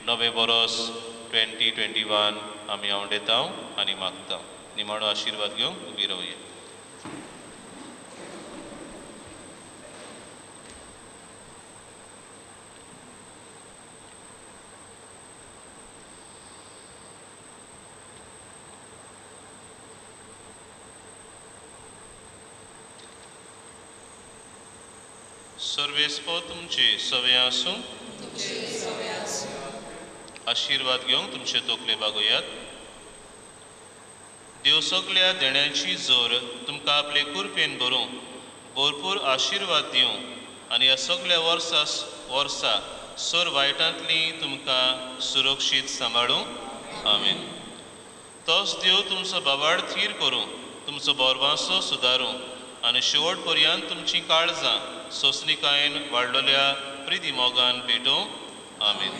नवें वरोस 2021 आमी आवंडेता आनी मागता. निमाणो आशिर्वाद घेवन उबी रावया. सर्वेस्पो तुमचे सवे आसूं. आशिर्वाद घेवंक तुमचे तोकले बागोयात. देव सगल्या देण्याची जोर तुमकां आपले कुरपेन भरूं, भरपूर आशिर्वाद दिवं आनी ह्या सगल्या वर्सा वर्सा सर वायटांतली तुमकां सुरक्षीत सांबाळूं. आमेन. तोच देव तुमचो बाबाड थीर करूं, तुमचो बोरवांसो सुदारूं आनी शेवट पर्यंत तुमचीं काळजां सोंसणिकायेन वाडलेल्या प्रिती मोगान पेटोवं. आमेन.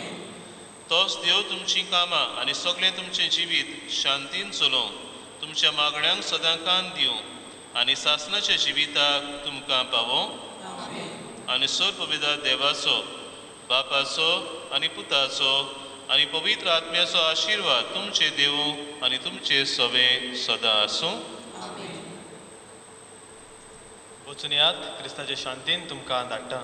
तोच देव तुमचीं कामां आनी सगळें तुमचें जिवीत शांतीन चलोवं, तुमच्या मागण्यांक सदां कान दिवं आनी सासणाच्या जिविताक तुमकां पावोवं. आनी सर पवित्र देवाचो, बापाचो आनी पुताचो आनी पवित्र आत्म्याचो आशिर्वाद तुमचे देवूं आनी तुमचे सवे सदां आसूं. वचून यात, क्रिस्ताचे शांतीन तुमकां धाडटा.